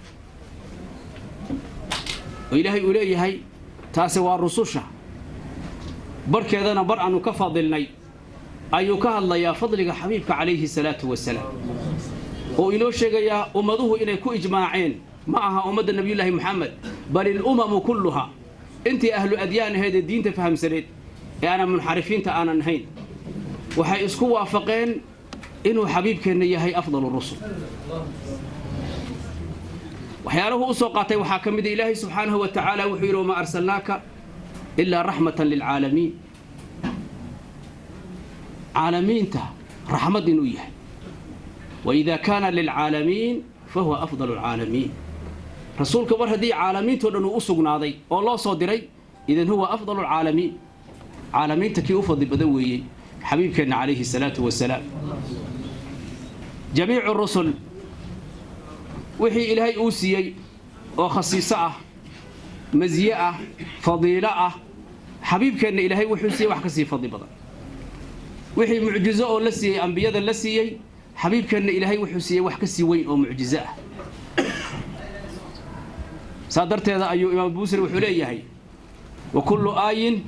oo Ilaahay uu leeyahay taasi waa rususha barkeedana bar aanu ka fadilnay, ayuu ka hadlayaa fadliga xabiibka calayhi salaatu wasalaam, oo inoo sheegayaa ummaduhu inay ku ijmaaceen. Ma aha ummadda Nabiyullaahi Moxamed, bal ilumamu kulluha, intii ahlu adyaan ahayd ee diinta fahamsaneed ee aanan munxarifiinta aanan ahayn, waxay isku waafaqeen inuu xabiibkeenna yahay afdalu rusul. Waxyaaluhu u soo qaatay waxaa ka mid a, Ilaahay subxaanahu wa tacaala wuxuu yidhi: wamaa arsalnaaka ilaa raxmatan lilcaalamiin. Caalamiinta raxmad inuu yahay. Waida kaana lilcaalamiin fahuwa afdalu alcaalamiin. Rasuulka mar haddii caalamiintao dhan uu u sugnaaday oo loo soo diray, idan huwa afdalu alcaalamiin, caalamiinta kii u fadli badan weeyey xabiibkeenna calayhi salaatu wasalaam. Jamiicu rusul wixii Ilaahay uu siiyey oo khasiiso ah, masiye ah, fadiilo ah, xabiibkeenna Ilaahay wuxuu siiyey wax ka sii fadli badan. Wixii mucjizo oo la siiyey ambiyada la siiyey, xabiibkeenna Ilaahay wuxuu siiyey wax ka sii weyn oo mucjizo ah. Saa darteeda ayuu Imaam Buusiri wuxuu leeyahay: wa kullu aayin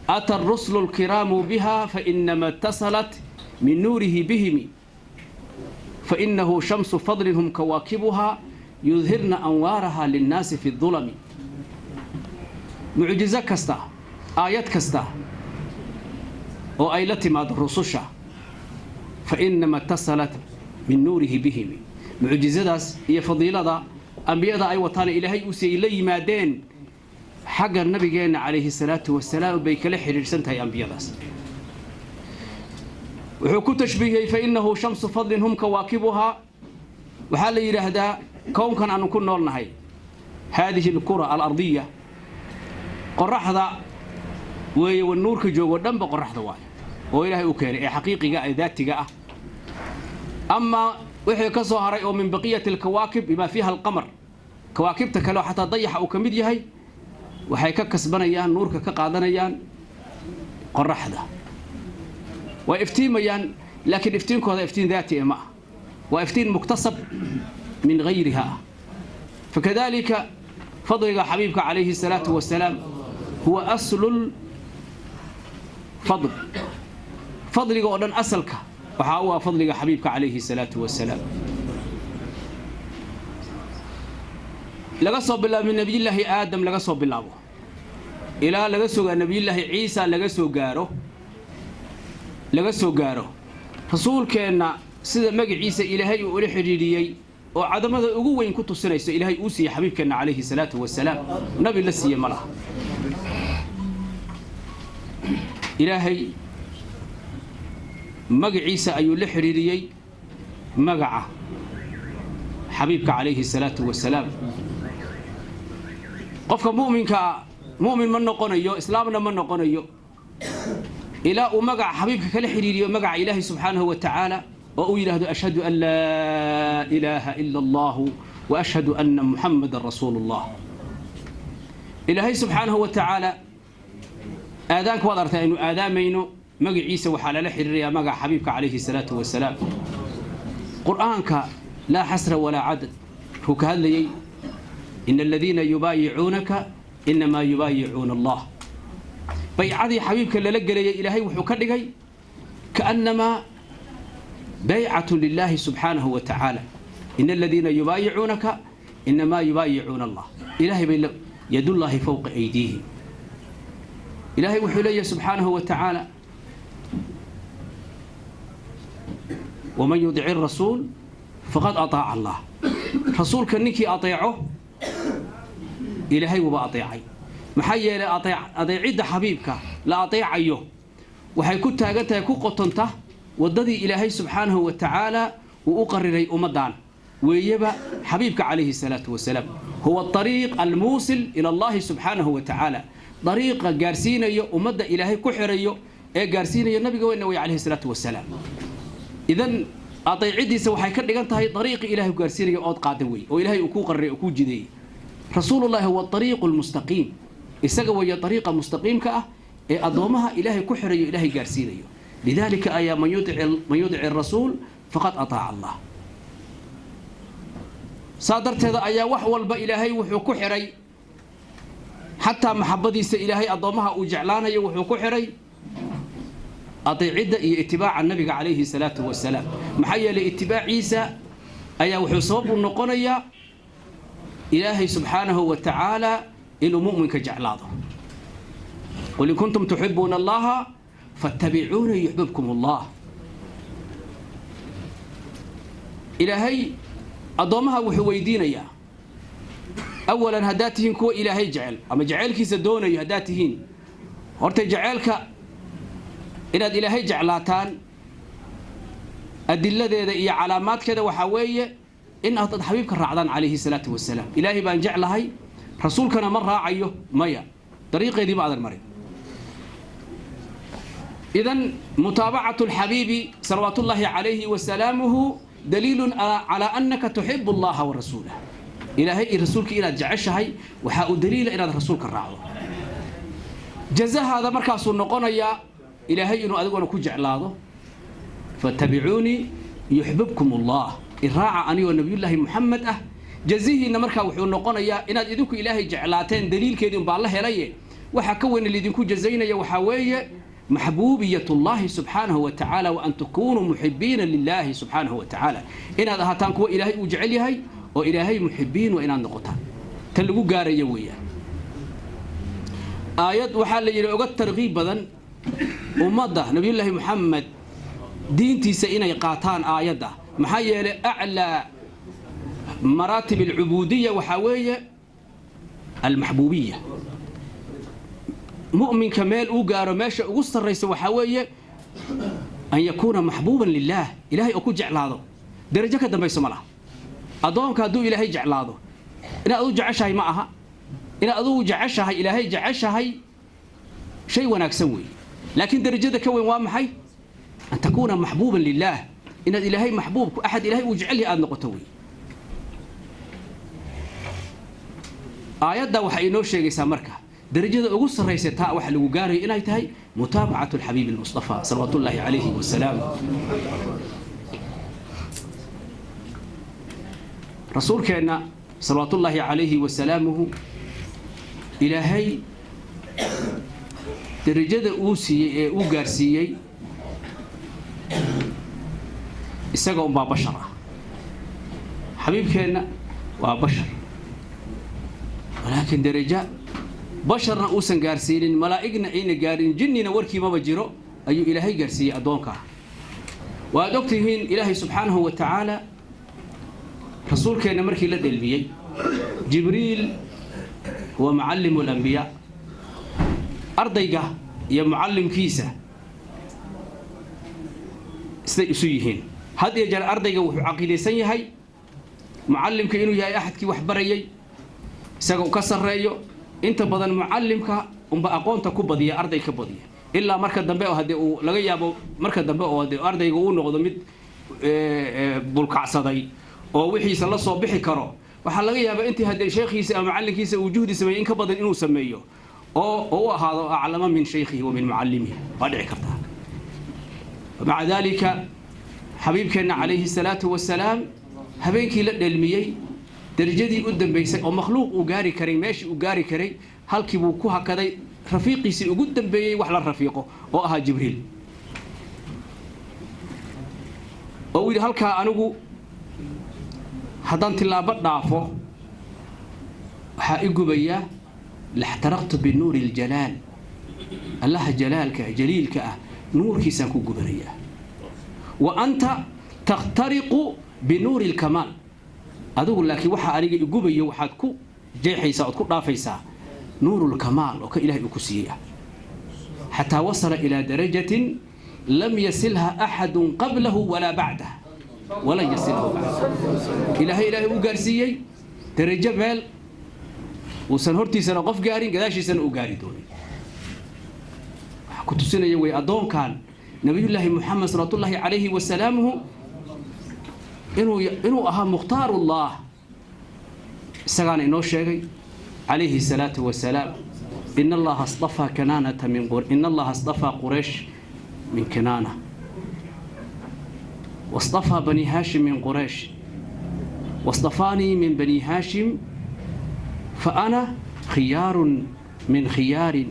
ata aruslu alkiraamu biha fainama itasalat min nuurihi bihimi, fainahu shamsu fadlin hum kawaakibuhaa yudhirna anwaaraha linnaasi fi dulami. Mucjizo kasta, aayad kasta oo ay la timaado rususha, fainama itasalat min nuurihi bihimi, mucjizadaas iyo fadiilada ambiyada ay wataan Ilaahay uu siiyey la yimaadeen, xagga nabigeenna calayhi salaatu wasalaam bay kala xidhiidhsan tahay ambiyadaas. Wuxuu ku tashbiihiyey fa innahu shamsu fadlin hum kawaakibuhaa. Waxaa la yidhaahdaa kownkan aanu ku nool nahay, haadihi alkura alardiya, qoraxda weeye. Wa nuurka joogo dhanba qoraxda waayo oo Ilaahay u keenay ee xaqiiqiga ee daatiga ah. Amaa wixii ka soo haray oo min baqiyati alkawaakib, bimaa fiiha alqamar, kawaakibta kale oo xataa dayaxa uu ka mid yahay, waxay ka kasbanayaan nuurka, ka qaadanayaan qoraxda. Way iftiimayaan, laakiin iftiinkooda iftiin daati e ma ah, waa iftiin muktasab min gayriha ah. Fakadalika fadliga xabiibka calayhi الsalaatu wasalaam huwa aslu lfadl. Fadliga oo dhan asalka waxaa u ah fadliga xabiibka calayhi الsalaatu wasalaam, laga soo bilaabo min Nabiyillaahi Aadam, laga soo bilaabo ilaa laga soo gaaro Nabiyullaahi Ciisa, laga soo gaaro rasuulkeenna. Sida magaciisa Ilaahay uu ula xidhiidhiyey oo cadamada ugu weyn ku tusinayso Ilaahay uu siiyey xabiibkeenna calayhi salaatu wasalaam, nabi la siiye ma laha. Ilaahay magaciisa ayuu la xidhiidhiyey magaca xabiibka calayhi salaatu wasalaam. Qofka mu'minkaa mu'min ma noqonayo, islaamna ma noqonayo, ilaa uu magaca xabiibka kala xidhiiriyo magaca Ilaahay subxaanahu wa tacaala, oo uu yidhaahdo: "Ashhadu an laa ilaaha ila Allahu wa ashhadu anna Muxamadan rasuulu Allah." Ilaahay subxaanahu wa tacaala aadaanka waad artay aynu aadaamayno, magaciisa waxaa lala xidhiirayaa magaca xabiibka calayhi salaatu wasalaam. Qur'aanka laa xasra walaa cadad wuxuu ka hadlayey: "Ina aladiina yubaayicuunaka inamaa yubaayicuuna Allah." Baycadii xabiibka lala gelayay Ilaahay wuxuu ka dhigay kaannamaa baycatu lilaahi subxaanahu wa tacaala. "Ina aladiina yubaayicuunaka inamaa yubaayicuuna Allah." Ilahay bay yadullaahi fowqa aydiihim. Ilaahay wuxuu leeyahay subxaanahu wa tacaala: "Waman yudici rasuul faqad ataaca Allah." Rasuulka ninkii ateeco Ilaahay wuuba ateecay. Maxaa yeelay, adeecidda xabiibka la ateecayo waxay ku taagan tahay, ku qotonta waddadii Ilaahay subxaanahu wa tacaala uu u qariray ummaddan weeyaba. Xabiibka calayhi salaatu wasalaam huwa ariiq almuusil ila Allahi subxaanahu wa tacaala. Dariiqa gaarsiinayo ummadda Ilaahay ku xirayo ee gaarsiinayo nabiga weyna wey calayhi salaatu wasalaam. Idan adeeciddiisa waxay ka dhigan tahay dariiqi Ilahay gaarsiinayo ood qaada wey oo Ilahay uu kuu qariray oo kuu jideeyey. Rasuulullahi huwa ariiqu lmustaqiim. Isaga weeye ariiqa mustaqiimka ah ee addoommaha Ilaahay ku xirayo, Ilaahay gaarsiinayo. Lidalika ayaa man yudici rasuul faqad ataaca Allah. Saa darteeda ayaa wax walba Ilaahay wuxuu ku xiray, xataa maxabadiisa Ilaahay addoommaha uu jeclaanayo wuxuu ku xiray adeecidda iyo itibaaca nabiga calayhi salaatu wasalaam. Maxaa yeelay, itibaaciisa ayaa wuxuu sabab u noqonayaa Ilaahay subxaanahu wa tacaala inuu mu'minka jeclaado. "Qul in kuntum tuxibuuna Allaha fattabicuuna yuxbibkum Allah." Ilaahay addoommaha wuxuu weydiinayaa awalan: haddaad tihiin kuwa Ilaahay jecel ama jeceylkiisa doonayo haddaad tihiin, horta jeceelka inaad Ilaahay jeclaataan adiladeeda iyo calaamaadkeeda waxaa weeye in aad xabiibka raacdaan calayhi salaatu wasalaam. Ilaahay baan jeclahay, rasuulkana ma raacayo, maya, dariiqeedii ma adan marin. Idan mutaabacatu alxabiibi salawaat ullaahi calayhi wasalaamuhu daliilun calaa annaka tuxibu Allaha wa rasuulah. Ilaahay iyo rasuulkii inaad jeceshahay waxaa uu daliila inaad rasuulka raacdo. Jazahaada markaasuu noqonayaa Ilaahay inuu adiguna ku jeclaado. "Fattabicuunii yuxbibkum Allah." Iraaca anigoo Nabiyullaahi Muxamed ah, jazihiinna markaa wuxuu noqonayaa inaad idinku Ilaahay jeclaateen. Daliilkeedii umbaa la helaye, waxaa ka weyna laydinku jazaynaya waxaa weeye maxbuubiyat Ullahi subxaanahu wa tacaala, wa an takunuu muxibiina lilaahi subxaanahu wa tacaala, inaad ahaataan kuwa Ilaahay uu jecel yahay oo Ilaahay muxibiin waa inaad noqotaan. Tan lagu gaaraya weeyaan. Aayad waxaa la yidhi oga tarkiib badan ummadda Nabiyullaahi Muxamed diintiisa inay qaataan aayadda. Maxaa yeelay, aclaa maraatib alcubuudiya waxaa weeye almaxbuubiya. Mu'minka meel uu gaaro meesha ugu sarraysa waxaa weeye An yakuuna maxbuuban lilaah, ilaahay oo ku jeclaado, darajo ka dambayso ma laha. Addoonka hadduu Ilaahay jeclaado, inaad adu jeceshahay ma aha, inaad adugu jeceshahay Ilaahay jeceshahay shay wanaagsan weeye, laakiin darajada ka weyn waa maxay? An takuuna maxbuuban lilaah, inaad Ilaahay maxbuubku axad Ilahay uu jecel yahay aada noqoto wey. Aayadda waxay inoo sheegaysaa marka darajada ugu sarraysa taa waxa lagu gaarayo inay tahay mutaabacatu alxabiibi almustafa salawaatu ullaahi calayhi wasalaam. Rasuulkeenna salawaatullaahi calayhi wasalaamuhu Ilaahay darajada uu siiyey ee uu gaarsiiyey isaga unbaa bashar ah. Xabiibkeenna waa bashar, walaakiin daraja basharna uusan gaarsiinin, malaa'igna ayna gaarin, jinnina warkiimaba jiro ayuu Ilaahay gaarsiiyey addoonkaa. Waad og tihiin Ilaahay subxaanahu wa tacaala rasuulkeenna markii la dhelmiyey, Jibriil huwa mucallimu alambiyaa, ardayga iyo mucallimkiisa siday isu yihiin. Had iyo jeer ardayga wuxuu caqiidaysan yahay mucallimka inuu yahay axadkii wax barayay, isaga uu ka sarreeyo. Inta badan mucallimka unba aqoonta ku badiya arday ka badiya, ilaa marka dambe oo haddii uu laga yaabo marka dambe oo haddii ardayga uu noqdo mid bulkacsaday oo wixiisa la soo bixi karo, waxaa laga yaabaa intii haddii sheekhiisa ama macallinkiisa uu juhdi sameeyey in ka badan inuu sameeyo oo u ahaado aclama min shaykhihi wa min mucallimihi, waa dhici kartaa. Maca daalika xabiibkeenna calayhi salaatu wasalaam habeenkii la dhelmiyey darajadii u dambaysay oo makhluuq uu gaari karay, meeshii uu gaari karay halkii buu ku hakaday rafiiqiisii ugu dambeeyey wax la rafiiqo oo ahaa Jibriil, oo uu yidhi halkaa anigu haddaan tillaabo dhaafo waxaa i gubayaa laxtaraqtu binuuri iljalaal, Allaha jalaalka jaliilka ah nuurkiisaan ku gubanayaa, wa anta takhtariqu binuuri ilkamaal, adigu laakiin waxaa aniga igubayo waxaad ku jeexaysaa ood ku dhaafaysaa nuurulkamaal oo ka Ilahay uu ku siiyey ah. Xataa wasala ilaa darajatin lam yasilha axadun qablahu walaa bacdah walan yasilhu bacdah. Ilaahay uu gaarsiiyey darajo meel uusan hortiisana qof gaarin, gadaashiisana uu gaari doonin. Waxaa ku tusinaya wey addoonkan nabiyullaahi Muxamed salawaatullaahi calayhi wasalaamuhu inuu ahaa mukhtaarullah, isagaana inoo sheegay calayhi salaatu wasalaam, in Allaha astafaa kanaanata min in Allaha astafaa Quraysh min Kinaana واصطفى بني هاشم من قريش واصطفاني من بني هاشم فأنا خيار من خيار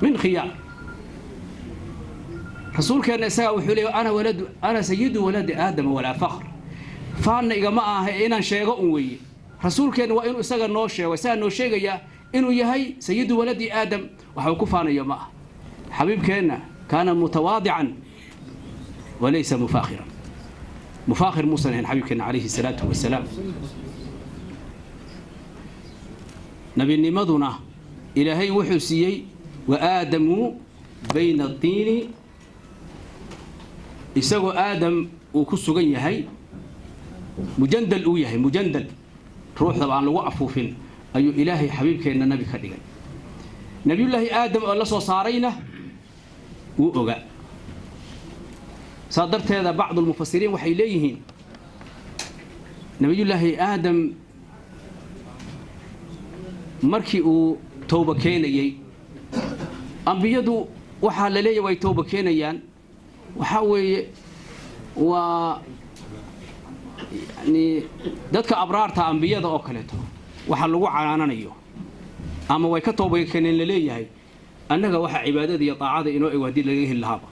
من خيار. رسول كان إساء وحولي أنا ولد أنا سيد ولد آدم ولا فخر، فأنا إذا ما إنا شيء وي رسول كان وإنه إساء نوشة وإساء نوشة يا إنه يهي سيد ولد آدم وحوكفانا يا ما حبيب كان متواضعا وليس مفاخرا. مفاخر موسى حبيب كان عليه الصلاة والسلام. نبي نمضنا إلهي وحسيي وآدم بين الطين، إساغو آدم وكسوغن يهي مجندل أو يهي مجندل روح طبعا لو وقفوا فين أيو إلهي حبيب كان النبي كدغاي نبي الله آدم الله سو سارينا وأوغا. صادرت هذا بعض المفسرين waxay leeyihiin نبي الله آدم markii uu tooba keenayay, ambiyadu waxa la leeyahay way tooba keenayaan, waxa weeye waa yani dadka abraarta ambiyada oo kaleeto waxa lagu canaananayo ama way ka tooba keeneen la leeyahay, annaga waxa cibaadada iyo taacada inoo ego hadii laga heli lahaaba.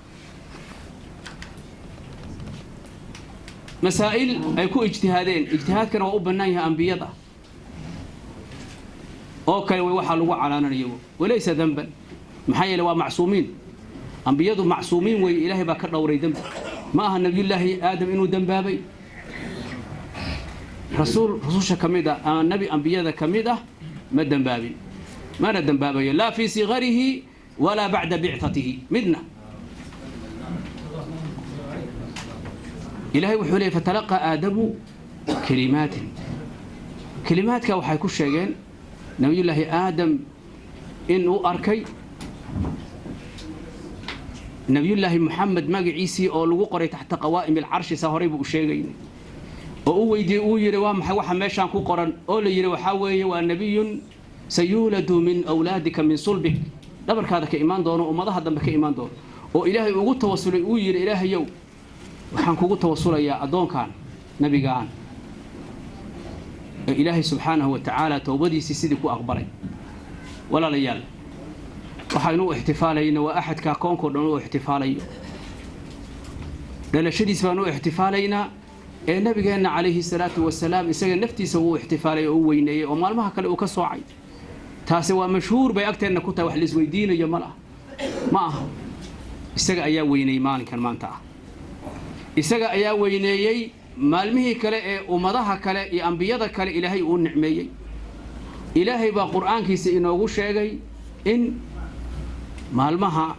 Masaa'il ay ku ijtihaadeen, ijtihaadkana waa u bannaan yahay ambiyada oo kale way waxa lagu canaananayo walaysa dhanban, maxaa yeelay waa macsuumiin, ambiyadu macsuumiin way, Ilaahay baa ka dhowray dambi. Ma aha nabiyullaahi Aadam inuu dambaabay, rasuul rususha kamid ah ama nabi ambiyada kamid ah ma dambaabin, mana dambaabayo laa fii sigarihi walaa bacda bictatihi midna. Ilaahay wuxuu leeyay fatalaqaa Aadamu kelimaatin. Kelimaadka waxay ku sheegeen Nabiyullaahi Aadam in uu arkay Nabiyullaahi Moxamed magaciisii oo lagu qoray taxta qawaa'im alcarshi. Saa horey buu u sheegaynay oo u weydiiyey, uu yidhi: "Waa maxay waxa meeshaan ku qoran?" Oo la yidhi: "Waxaa weeye waa nebiyun sayuuladu min awlaadika, min sulbik, dhabarkaada ka imaan doono, ummadaha dambe ka imaan doono." Oo Ilaahay ugu tawasulay, uu yidhi: "Ilaahayow, waxaan kugu tawasulayaa addoonkan, nebigaan." Ee Ilaahay subxaanahu wa tacaala towbadiisii sidii ku aqbalay. Walaalayaal, waxaynu u ixtifaalayna waa axadkaa koonkao dhan u ixtifaalayo, dhalashadiis baanu u ixtifaalaynaa. Ee nabigeenna calayhi salaatu wasalaam isaga naftiisa wuu ixtifaalay oo u weyneeyey oo maalmaha kale uu ka soocay. Taasi waa mashhuur bay agteenna ku tahay, wax la isweydiinayo ma laha, ma aha. Isaga ayaa weyneeyey maalinkan maanta ah, isaga ayaa weyneeyey maalmihii kale ee ummadaha kale iyo ambiyada kale Ilaahay uu nicmeeyey. Ilaahay baa Qur'aankiisa inoogu sheegay in maalmaha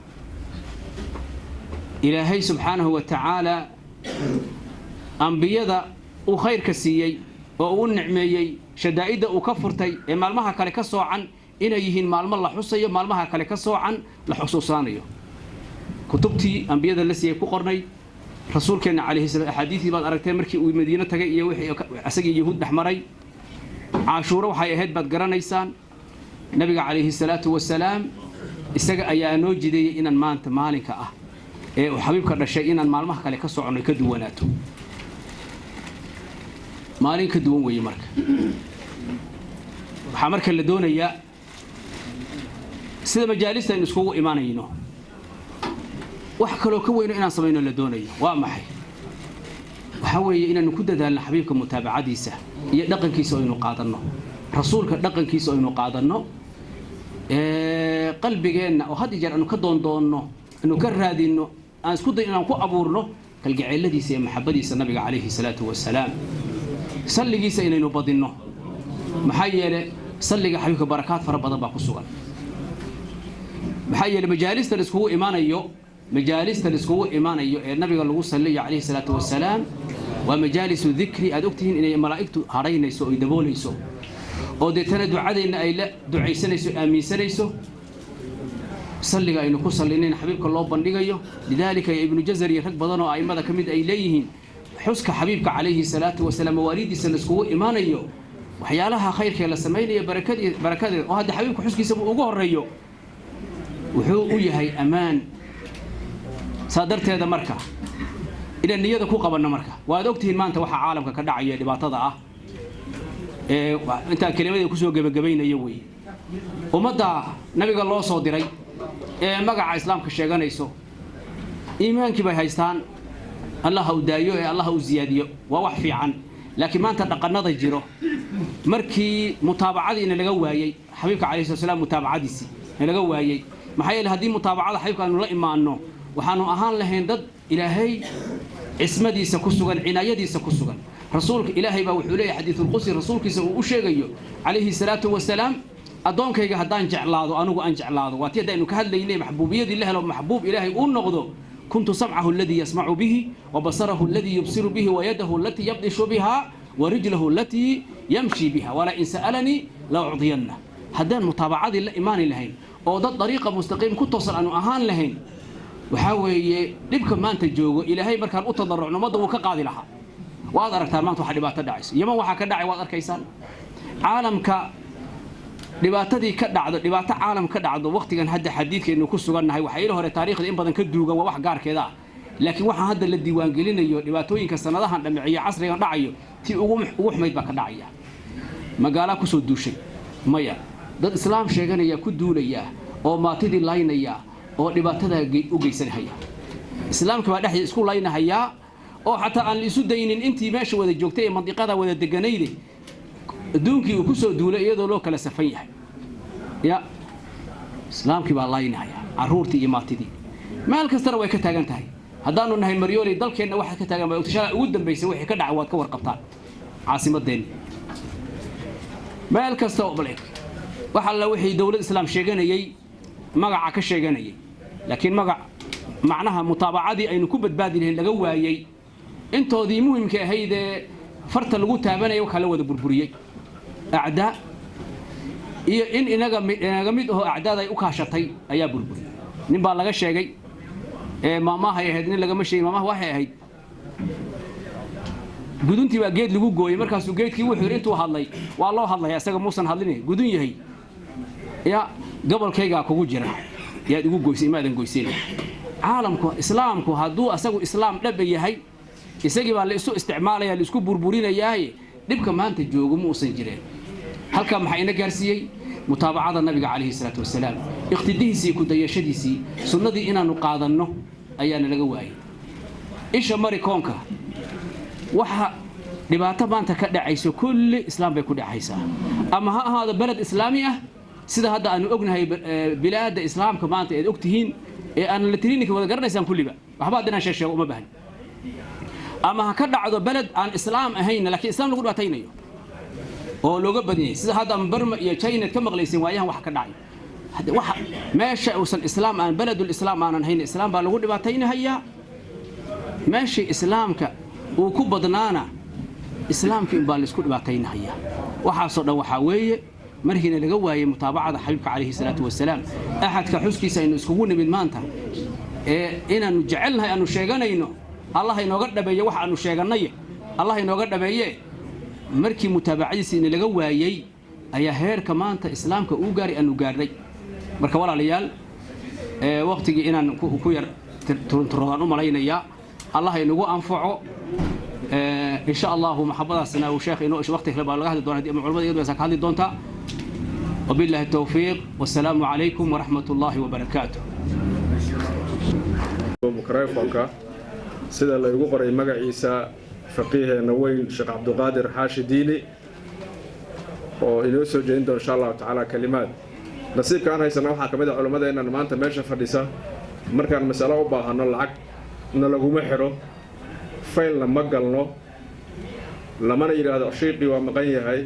Ilaahay subxaanahu wa tacaala ambiyada uu khayrka siiyey oo uu nicmeeyey, shadaa'idda uu ka furtay ee maalmaha kale ka soocan, inay yihiin maalmo la xusayo, maalmaha kale ka soocan, la xusuusaanayo. Kutubtii ambiyada la siiyey ku qornay, rasuulkeenna calayhi salaam axaadiisii baad aragteen markii uu Madiino tagay iyo wixii isagii Yahuud dhex maray. Caashuuro waxay ahayd baad garanaysaan. Nabiga calayhi salaatu wasalaam isaga ayaa noo jideeyey inaan maanta maalinka ah ee uu xabiibka dhashay inaan maalmaha kale ka soconno, ka duwanaato, maalin ka duwan weeye. Marka waxaa marka la doonayaa sida majaalista aynu iskugu imanayno wax kaloo ka weyno inaan samayno la doonayo. Waa maxay? Waxaa weeye inaanu ku dadaalno xabiibka mutaabacadiisa iyo dhaqankiisa aynu qaadanno, rasuulka dhaqankiisa aynu qaadanno, qalbigeenna oo had iyo jeer aanu ka doondoonno, aanu ka raadinno, aan isku day inaan ku abuurno kalgaceeladiisa iyo maxabadiisa nabiga calayhi salaatu wasalaam, salligiisa inaynu badinno. Maxaa yeele salliga xabiibka barakaad fara badan baa ku sugan. Maxaa yeele majaalista laiskugu imaanayo, majaalista laiskugu imaanayo ee nabiga lagu salliyo calayhi salaatu wasalaam waa majaalisu dikri. Aad ogtihiin inay malaa'igtu hadhaynayso oy daboolayso oo deetana ducadeenna ay la ducaysanayso, aaminsanayso, salliga aynu ku sallinayna xabiibka loo bandhigayo. Lidaalika Ibnu Jazar iyo rag badan oo a'immada ka mid ay leeyihiin xuska xabiibka calayhi salaatu wasalaam, mawaalidiisa laiskugu imaanayo, waxyaalaha khayrkee la samaynayo, barakadii barakadeed oo hadda xabiibka xuskiisaba ugu horreeyo, wuxuu u yahay ammaan. Saa darteeda marka inaan niyada ku qabanno. Marka waad ogtihiin maanta waxaa caalamka ka dhacaya dhibaatada ah ee intaan kelimadii kusoo gebagabaynayo weeye. Ummadda nabiga loo soo diray ee magaca islaamka sheeganayso, iimaankii bay haystaan, Allah u daayo ee Allah u ziyaadiyo, waa wax fiican. Laakiin maanta dhaqannada jiro, markii mutaabacadiina laga waayey, xabiibka calayhi salatu salaam mutaabacadiisii laga waayey. Maxaa yeele haddii mutaabacada xabiibka aanu la imaanno, waxaanu ahaan lahayn dad Ilaahay cismadiisa ku sugan, cinaayadiisa ku sugan. Rasuulka Ilaahay baa wuxuu leeyahay xadiisulqudsi, rasuulkiisa uu u sheegayo calayhi salaatu wasalaam: "Addoonkayga haddaan jeclaado, anigu aan jeclaado," waa tii haddaynu ka hadlaynay maxbuubiyadii la helo, maxbuub Ilaahay uu noqdo, "kuntu samcahu aladii yasmacu bihi wa basarahu aladii yubsiru bihi wa yadahu alatii yabdishu biha wa rijlahu alatii yamshi biha wala in sa'alanii la ucdiyanna." Haddaan mutaabacadii la imaani lahayn oo dad dariiqa mustaqiim ku toosan aanu ahaan lahayn, waxaa weeye dhibka maanta joogo Ilaahay markaan u tadarrucno ummadda wuu ka qaadi lahaa. Waad aragtaa maanta waxa dhibaato dhacayso. Yeman waxaa ka dhacay waad arkaysaan. Caalamka dhibaatadii ka dhacdo, dhibaato caalam ka dhacdo waqtigan hadda xadiidkaynu ku sugannahay, waxaa ila hore taariikhda in badan ka duugan, waa wax gaarkeeda ah. Laakiin waxaan hadda la diiwaangelinayo dhibaatooyinka sanadahan dhamiciyo casrigan dhacayo, tii ugu xumayd baa ka dhacaya. Magaalaa kusoo duushay maya, dad islaam sheeganaya ku duulaya oo maatidii laynaya oo dhibaatada u geysanahaya. Islaamka baa dhexdiisa isku laynahayaa oo xataa aan la isu daynin intii meesha wada joogtay ee mandiqada wada deganayde. Adduunkii uu ku soo duulay iyadoo loo kala safan yahay ya islaamkii baa laynahaya carruurtii iyo maatidii. Meel kastana way ka taagan tahay. Haddaanu nahay Maryooley, dalkeenna waxaad ka taagan baa ogtashaa. Ugu dambaysay wixii ka dhacay waad ka warqabtaan caasimadeenni. Meel kasta oo bal wax alla wixii dowlad islaam sheeganayay, magaca ka sheeganayay, laakiin magac macnaha mutaabacadii aynu ku badbaadi lahayn laga waayey. Intoodii muhimka ahayd ee farta lagu taabanaya waxaa la wada burburiyey acdaa iyo in inaga inaga mid aho acdaad ay u kaashatay ayaa burburiyey. Nin baa laga sheegay, maamahay ahayd, nin lagama sheegin, maamaha waxay ahayd: guduntii baa geed lagu gooyey. Markaasuu geedkii wuxuu yidhi, intuu hadlay, waa loo hadlaya, isaga muusan hadlin, gudun yahay ya gobolkaygaa kugu jira, yaad igu goysay, imaadan goyseen. Caalamku islaamku hadduu asagu islaam dhaba yahay, isagii baa la isu isticmaalaya, la isku burburinayaaye, dhibka maanta joogo ma uusan jireen. Halkaa maxaa ina gaarsiiyey? Mutaabacada nabiga calayhi salaatu wasalaam, iqtidihiisii, ku dayashadiisii, sunnadii inaannu qaadanno ayaana laga waayey. Isha mari koonka, waxa dhibaato maanta ka dhacayso kulli islaam bay ku dhacaysaa. Ama ha ahaado beled islaami ah, sida hadda aanu ognahay bilaadda islaamka maanta eed og tihiin ee aanan la tirininka wada garanaysaan kulliba, waxba hadda inaan sheeg sheego uma baahni. Ama ha ka dhacdo beled aan islaam ahayn, laakiin islaam lagu dhibaataynayo oo looga badan yahay, sida hadda Barma iyo China ka maqlayseen waayahan wax ka dhacay. Hadda waxa meesha uusan islaam aan beledul islaam aanan hayn, islaam baa lagu dhibaataynahayaa. Meeshii islaamka uu ku badnaana, islaamkii unbaa laisku dhibaataynahayaa. Waxaasoo dhan waxaa weeye markiina laga waayey mutaabacada xabiibka calayhi salaatu wasalaam, axadka xuskiisa aynu iskugu nimid maanta ee inaannu jecelnahay aanu sheeganayno. Allah inooga dhabeeye wax aanu sheegannay, Allah inooga dhabeeye. Markii mutaabacadiisiina laga waayey ayaa heerka maanta islaamka uu gaaray aanu gaarnay. Marka walaalayaal, waqtigii inaan ku yar turunturodaan u malaynayaa. Allah inagu anfaco insha Allahu. Maxabadaasna uu sheekh inoo waqti kale baa laga hadli doonaa, ama culamada iyadu ka hadli doontaa. وبالله التوفيق، والسلام عليكم ورحمة الله وبركاته. Mikrofonka sida laygu qoray magaciisa faqiiheena weyn Sheekh Cabduqaadir Xaashi Diini oo inoo soo jeedin doona insha Allahu tacaala kalimaad. Nasiibka aan haysana waxaa ka mid a culimmadeennan maanta meesha fadhisa, markaan masalo u baahanno lacagna laguma xidho, faylna ma galno, lamana yidhaahdo shiiqii waa maqan yahay.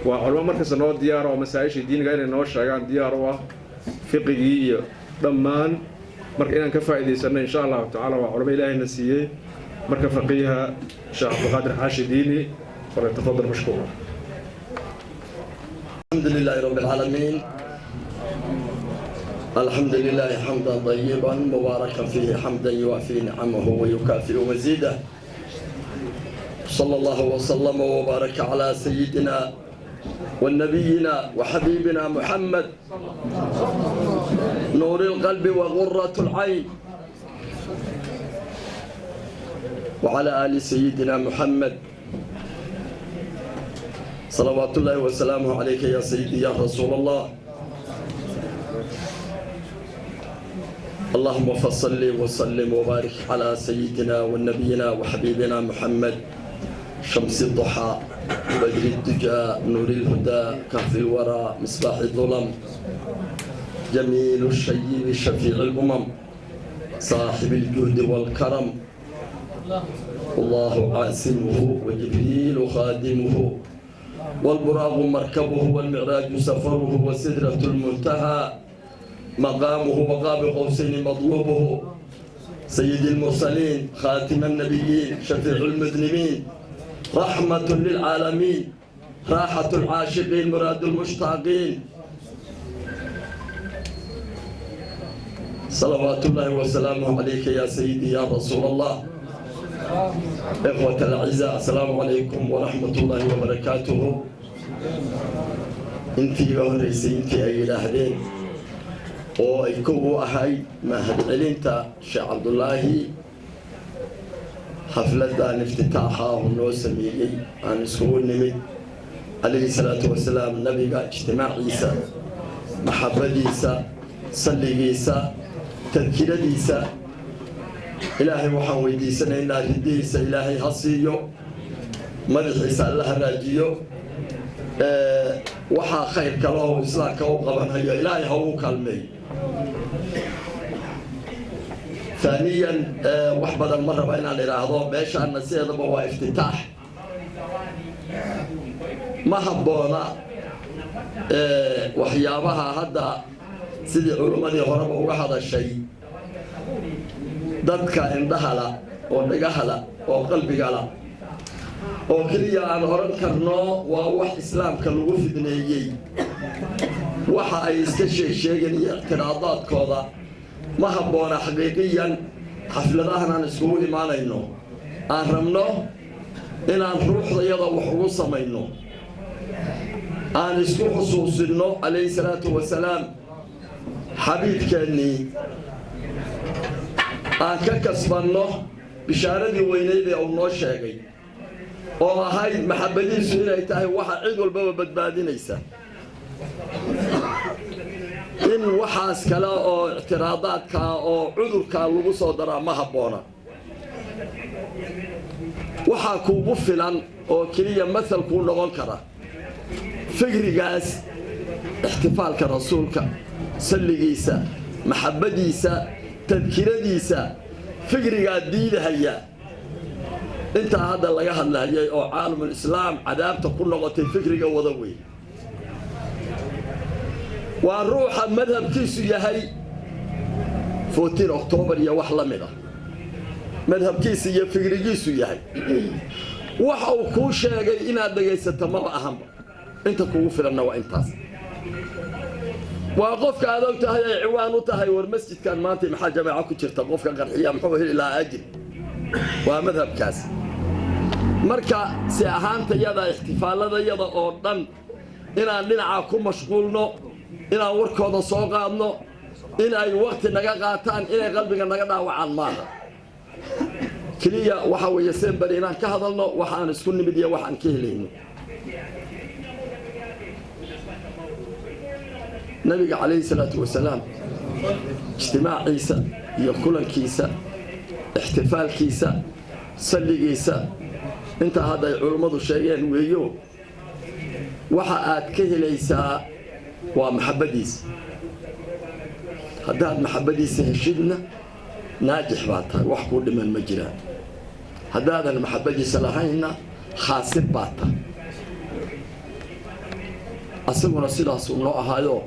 Waa culimo markasta noo diyaara oo masaa-ishii diiniga inay noo sheegaan diyaar u ah, fiqigii iyo dhammaan. Marka inaan ka faa'iidaysanno insha Allahu tacaala, waa culimo Ilaahayna siiyey. Marka faqiiha Sheekh Cabdiqaadir Xaashi Diini, falyatafadal mashkuura. الحمد لله رب العالمين، الحمد لله حمدا طيبا مباركا فيه، حمدا يوافي نعمه ويكافئ مزيده. صلى الله وسلم وبارك على سيدنا ونبينا وحبيبنا محمد، نور القلب وغرة العين، وعلى آل سيدنا محمد. صلوات الله وسلامه عليك يا سيدي يا رسول الله. اللهم فصل وسلم وبارك على سيدنا ونبينا وحبيبنا محمد، شمس الضحى، بدر الدجى، نور الهدى، كهف الورى، مصباح الظلم، جميل الشيب، شفيع الأمم، صاحب الجود والكرم. الله عاصمه وجبريل خادمه والبراق مركبه والمعراج سفره وسدرة المنتهى مقامه وقاب قوسين مطلوبه، سيد المرسلين، خاتم النبيين، شفيع المذنبين، رحمة للعالمين، راحة العاشقين، مراد المشتاقين. صلوات الله وسلامه عليك يا سيدي يا رسول الله. إخوة الأعزاء، السلام عليكم ورحمة الله وبركاته. Intii horeysay, intii ay yidhaahdeen oo ay kow u ahayd mahadcelinta Sheekh Cabdulaahi xafladan iftitaaxa uu noo sameeyey, aan isugu nimid calayhi salaatu wasalaam, nabiga ijtimaaciisa, maxabadiisa, salligiisa, tadkiradiisa. Ilaahay waxaan weydiisanaynaa ridihiisa Ilaahay ha siiyo, madaxiisa Alla haraajiyo, waxaa khayr kale oo islaamka u qabanayo Ilaahay ha uu kaalmeeyo. ثانيا, wax badan ma raba inaan idhaahdo. Meeshaana sideedaba waa iftitaax, ma habboona waxyaabaha hadda sidii culimmadii horeba uga hadashay dadka indhahala. Oo dhagahala oo qalbigala oo keliya aan oran karno waa wax islaamka lagu fidneeyey. Waxa ay iska sheegsheegeen iyo ictiraadaadkooda ma habboona. Xaqiiqiyan, xafladahan aan iskugu imaanayno, aan rabno inaan ruuxdayada wax ugu samayno, aan isku xusuusinno calayhi salaatu wasalaam xabiibkeennii, aan ka kasbanno bishaaradii weyneyd ee uu noo sheegay oo ahayd maxabbadiisu inay tahay waxa cid walbaba badbaadinaysa, in waxaas kale oo ictiraadaadkaa oo cudurkaa lagu soo daraa ma habboona. Waxaa kuugu filan oo keliya masal kuu noqon kara fikrigaas ixtifaalka rasuulka, salligiisa, maxabbadiisa, tadkiradiisa, fikrigaa diidahaya intaa hadda laga hadlahayay oo caalamul islaam cadaabta ku noqotay fikriga wada wey. Waa ruuxa madhabkiisu yahay 14 October iyo wax la mid ah, madhabkiisa iyo fikrigiisu yahay waxa uu kuu sheegay inaad dhegaysato maba ahanba. Inta kugu filanna waa intaas. Waa qofka aad og tahay ay ciwaan u tahay war masjidkan maanta maxaa jamaaco ku jirta, qofka qarxiya muxuu heli lahaa ajir. Waa madhabkaas. Marka si ahaantayada ixtifaaladayada oo dhan inaan dhinacaa ku mashquulno, inaan warkooda soo qaadno, in ay wakti naga qaataan, inay qalbiga naga dhaawacaan maaha. Keliya waxa weeye semberi inaan ka hadalno waxaan isku nimid iyo waxaan ka helayno. Nabiga calayhi salaatu wasalaam ijtimaaciisa iyo kulankiisa, ixtifaalkiisa, salligiisa, intaa hadda ay culummadu sheegeen weeyo. Waxa aad ka helaysaa waa maxabbadiisa. Haddaad maxabbadiisa heshidna, naajix baa tahay, wax kuu dhiman ma jiraan. Haddaadan maxabbadiisa lahaynna, khaasir baa tahay. Asaguna sidaasuu noo ahaayo.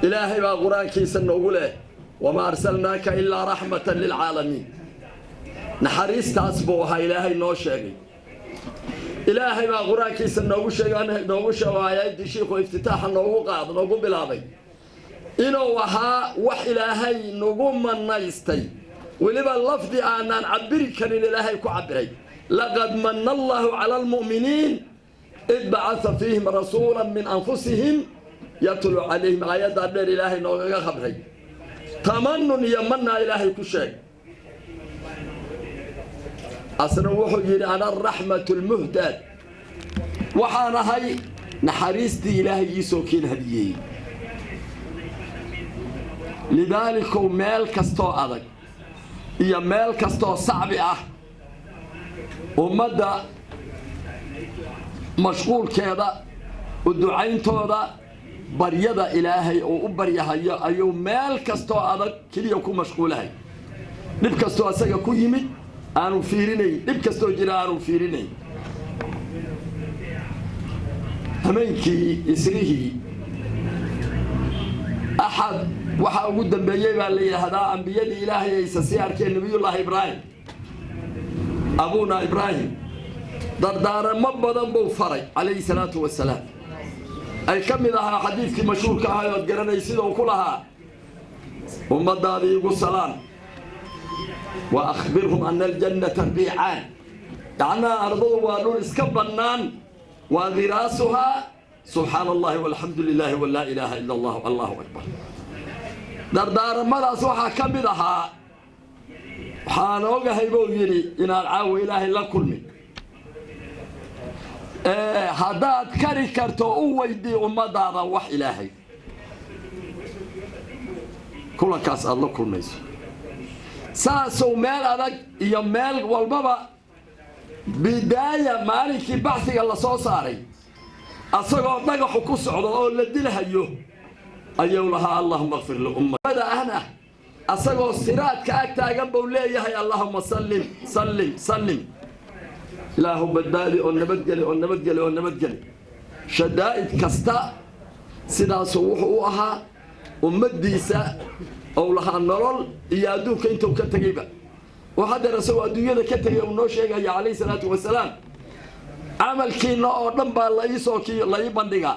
Ilaahay baa qur-aankiisa noogu leh: "Wamaa arsalnaaka ilaa raxmatan lilcaalamiin." Naxariistaas buu ahaa ilaahay noo sheegay. Ilaahay baa qur-aankiisa noogu sheegay, noogu sheego aayaddii shiikhu iftitaaxa noogu qaad noogu bilaabay, inuu ahaa wax ilaahay nagu manaystay. Weliba lafdi aanaan cabiri karin ilaahay ku cabiray: "Laqad manna allahu cala almu'miniin id bacatha fiihim rasuula min anfusihim yatlu calayhim." Aayaddaa dheer ilaahay noogaga khabray tamanun iyo manaa ilaahay ku sheeg. Asna wuxuu yidhi: "Ana araxmatu lmuhdaad, waxaan ahay naxariistii ilaahay iisoo keen hadiyeeyey." Lidaalikow meel kastoo adag iyo meel kastoo sacbi ah ummadda mashquulkeeda u ducayntooda, baryada ilaahay oo u baryahayo ayuu meel kastoo adag keliya ku mashquulahay. Dhib kastoo asaga ku yimid aanu fiirinayn, dhib kastoo jira aanu fiirinayn. Hameenkii isrihii axad waxaa ugu dambeeyey baa la yidhaahdaa ambiyadii ilaahay aysa sii arkeen nabiyullaahi Ibraahim. Abuuna Ibraahim dardaaramo badan buu faray calayhi salaatu wasalaam, ay ka mid ahaa xadiidkii mashhuurka ahay ood garanay sidau ku lahaa: "Ummadaadii igu salaan, wa akhbirhum ana aljannata riicaan." Yacnaa ardadu waa dhul iska bannaan, waa diraasuhaa subxaana allahi walxamdu lilaahi walaa ilaaha ila allah, allahu akbar. Dardaaramadaas waxaa ka mid ahaa: "Waxaan ogahay," buu yidhi, "inaad caawa ilaahay la kulmin. Haddaad kari karto, u weydii ummadaada wax ilaahay kulankaas aada la kulmayso." Saasuu meel adag iyo meel walbaba bidaaya maalinkii baxsiga la soo saaray, asagoo dhagaxu ku socdo oo la dilhayo ayuu lahaa: "Allahuma akfir liummada." Ahna asagoo siraadka ag taagan buu leeyahay: "Allahuma sallim, sallim, sallim, ilaahu badbaadi oo nabadgeli oo nabadgeli oo nabadgeli." Shadaa'id kasta sidaasuu wuxuu u ahaa ummaddiisa ou lahaa nolol iyo adduunka intuu ka tegeyba. Oo haddeer isagoo adduunyada ka tegay uu noo sheegaya calayhi salaatu wasalaam, camalkiina oo dhan baa la iisoo la ii bandhigaa.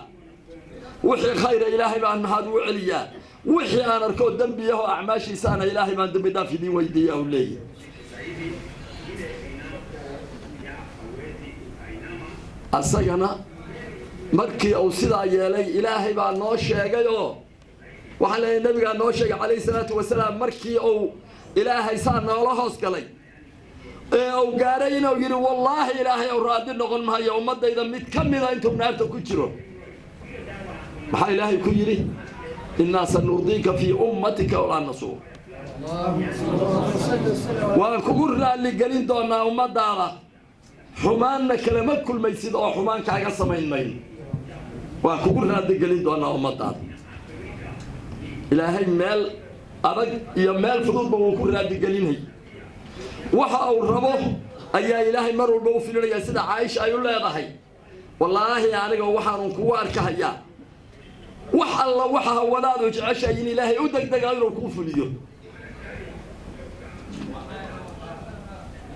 Wixii khayra Ilaahay baan maxaad ugu celiyaa, wixii aan arkoo dembi ah oo acmaashiisaana Ilaahay baan dembi dhaaf idiin weydiiyaa, uu leeyahy. Asagana markii uu sidaa yeelay, Ilaahay baa noo sheegay, oo waxaan leeyahay nabigaa noo sheegay calayhi salaatu wasalaam, markii uu Ilaahay saa noola hoos galay ee uu gaaray inuu yidhi: "Wallaahi, Ilaahay ou raadi noqon maayo ummaddayda mid ka mida intuu naarta ku jiro." Maxaa Ilaahay ku yidhi? "Innaa sanurdiika fii ummatika walaa nasuur." Waan kugu raalligelin doonaa ummaddaada, xumaanna kalama kulmaysid oo xumaan kaaga samayn mayno. Waan kugu raalligelin doonaa ummaddaada. Ilaahay meel adag iyo meel fududba wuu ku raadigelinay. Waxa uu rabo ayaa Ilaahay mar walba u filinaya. Sida Caaisha ay u leedahay: "Wallaahi, aniga waxaanun kugu arkahayaa wax alla waxa hawadaadu jeceshahay in Ilaahay u degdega inuu kuu fuliyo."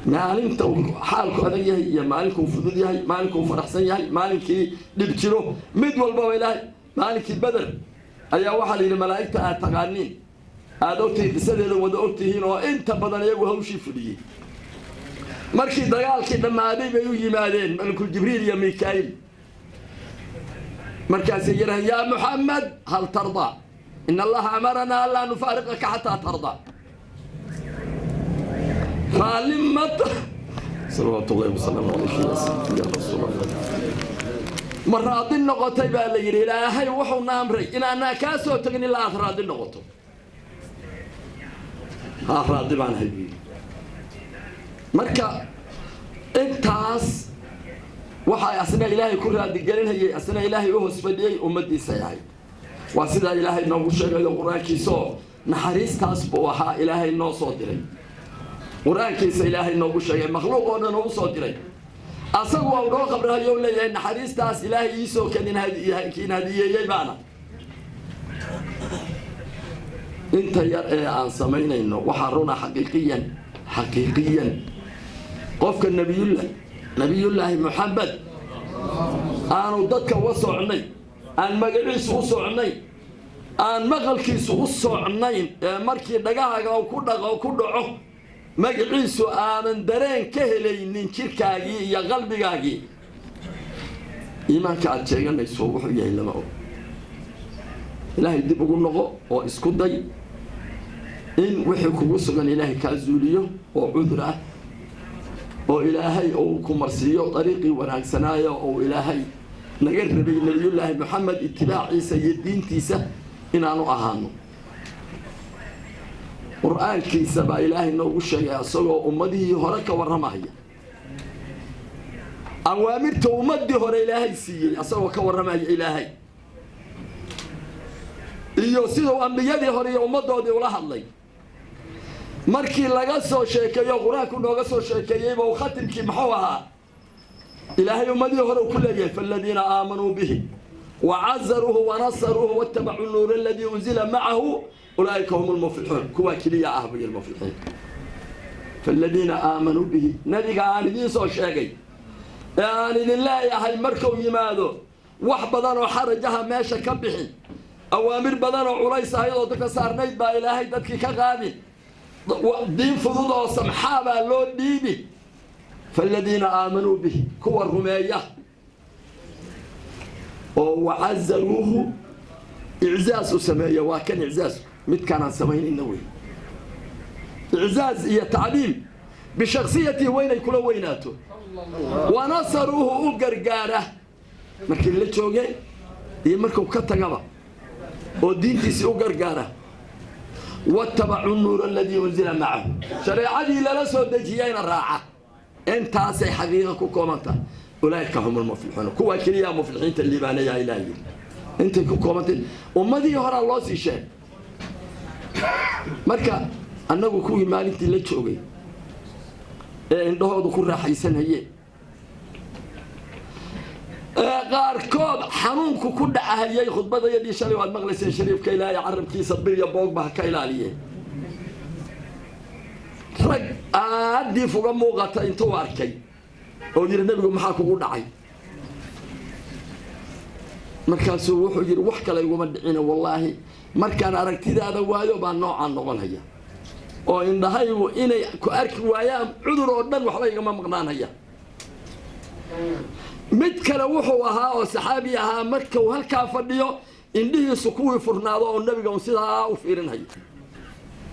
Maalinta uu xaalku adag yahay iyo maalinkuu fudud yahay, maalinkuu faraxsan yahay, maalinkii dhib jiro, mid walbaba Ilaahay. Maalinkii Beder ayaa waxaa la yidhi malaa'igta aad taqaaniin, aada ogtihiin, qisadeeda wada ogtihiin, oo inta badan iyagu hawshii fuliyey, markii dagaalkii dhammaaday bay u yimaadeen malakul Jibriil iyo Mikaa'il. Markaasay yidhaaheen: "Yaa Muxamed, hal tardaa? In Allaha amaranaa anlaa nufaariqaka xataa tardaa. Raalli mata?" Salawaatu llahi wasalaamu calayka ya rasuul Allah. Ma raadi noqotay, baa la yidhi. Ilaahay wuxuuna amray inaanaa kaa soo tegin ilaa aad raadi noqoto. Haa, raadi baan ahay, buu yidhi. Marka intaas waxa asna Ilaahay ku raadigelinayay, asna Ilaahay u hoos fadhiyey ummaddiisay ahayd. Waa sidaa Ilaahay noogu sheegayo Qur-aankiisaoo naxariistaas buu ahaa Ilaahay noo soo diray. Qur-aankiisa Ilaahay noogu sheegay makhluuq oo dhan oo u soo diray. Asagu waa u noo qabrahayo, leeyahay: "Naxariistaas Ilaahay iisoo kiin hadiyeeyey baana." Inta yar ee aan samaynayno waxaa runa xaqiiqiyan, xaqiiqiyan, qofka Nabiyullaahi Moxamed aanu dadka uga socnay, aan magaciisu u socnayn, aan maqalkiisu u socnayn, ee markii dhagahaaga ku dhaqo ku dhaco magaciisu aadan dareen ka helaynin jirkaagii iyo qalbigaagii, iimaanka aada sheeganayso wuxuu yahay lama og. Ilaahay dib ugu noqo oo isku day in wixii kugu sugan Ilaahay kaa zuuliyo oo cudur ah, oo Ilaahay uu ku marsiiyo dariiqii wanaagsanaayo oo Ilaahay naga rabay Nebiyullaahi Moxamed itibaaciisa iyo diintiisa inaanu ahaano. Qur-aankiisa baa Ilaahay noogu sheegay isagoo ummadihii hore ka warramaya, awaamirta ummadii hore Ilaahay siiyey isagoo ka warramaya, Ilaahay iyo siduu ambiyadii hore iyo ummaddoodii ula hadlay. Markii laga soo sheekeeyo, Qur-aanku nooga soo sheekeeyeyba, uu khatimkii muxuu ahaa? Ilaahay ummadihii hore uu ku leeyahay: "Faaladiina aamanuu bihi wacazaruuhu wanasaruuhu watabacuu nuura aladii unzila macahu ulaa'ika hum lmuflixuun." Kuwaa keliya ah buy lmuflixiin. Faaladiina aamanuu bihi, nabiga aan idiin soo sheegay ee aan idin leeyahay markuu yimaado wax badan oo xarajaha meesha ka bixin, awaamir badan oo culays ahayd oo dadka saarnayd baa Ilaahay dadkii ka qaadin, diin fudud oo samxaa baa loo dhiibi. Faaladiina aamanuu bihi, kuwa rumeeya oo wacazaruuhu, iczaaz u sameeya. Waa kan iczaazku midkaanaan samaynayna wey. Iczaaz iyo tacliim bishaksiyatihi waynay kula weynaato. Wanasaruuhu, u gargaara markii la joogeen iyo markuu ka tagaba, oo diintiisii u gargaara. Watabacuu nuur aladii unzila macahu, shareecadii lala soo dejiyeyna raaca. Intaasay xaqiiqa ku kooban tahay. Ulaaika hum lmuflixuun, kuwaa keliyaa muflixiinta liibaanaya, Ilaah yiri. Intay ku koobantay ummadihii horaa loo sii sheegay. Marka annagu kuwii maalintii la joogay ee indhahoodu ku raaxaysanayeen, ee qaarkood xanuunku ku dhacahayay, khudbadayadii shalay waad maqlayseen, shariifka Ilaahay carabkiisa birya boogba ha ka ilaaliyeen. Rag aad diif uga muuqata intuu arkay oo yidhi, "Nebigu, maxaa kugu dhacay?" Markaasuu wuxuu yidhi, "Wax kale iguma dhicina, wallaahi markaan aragtidaada waayo baan noocaan noqonhaya, oo indhahaygu inay ku arki waayaan cudur oo dhan waxba igama maqnaanhaya." Mid kale wuxuu ahaa oo saxaabi ahaa, markuu halkaa fadhiyo indhihiisu kuwii furnaado oo nabiga un sidaa u fiirinhayo.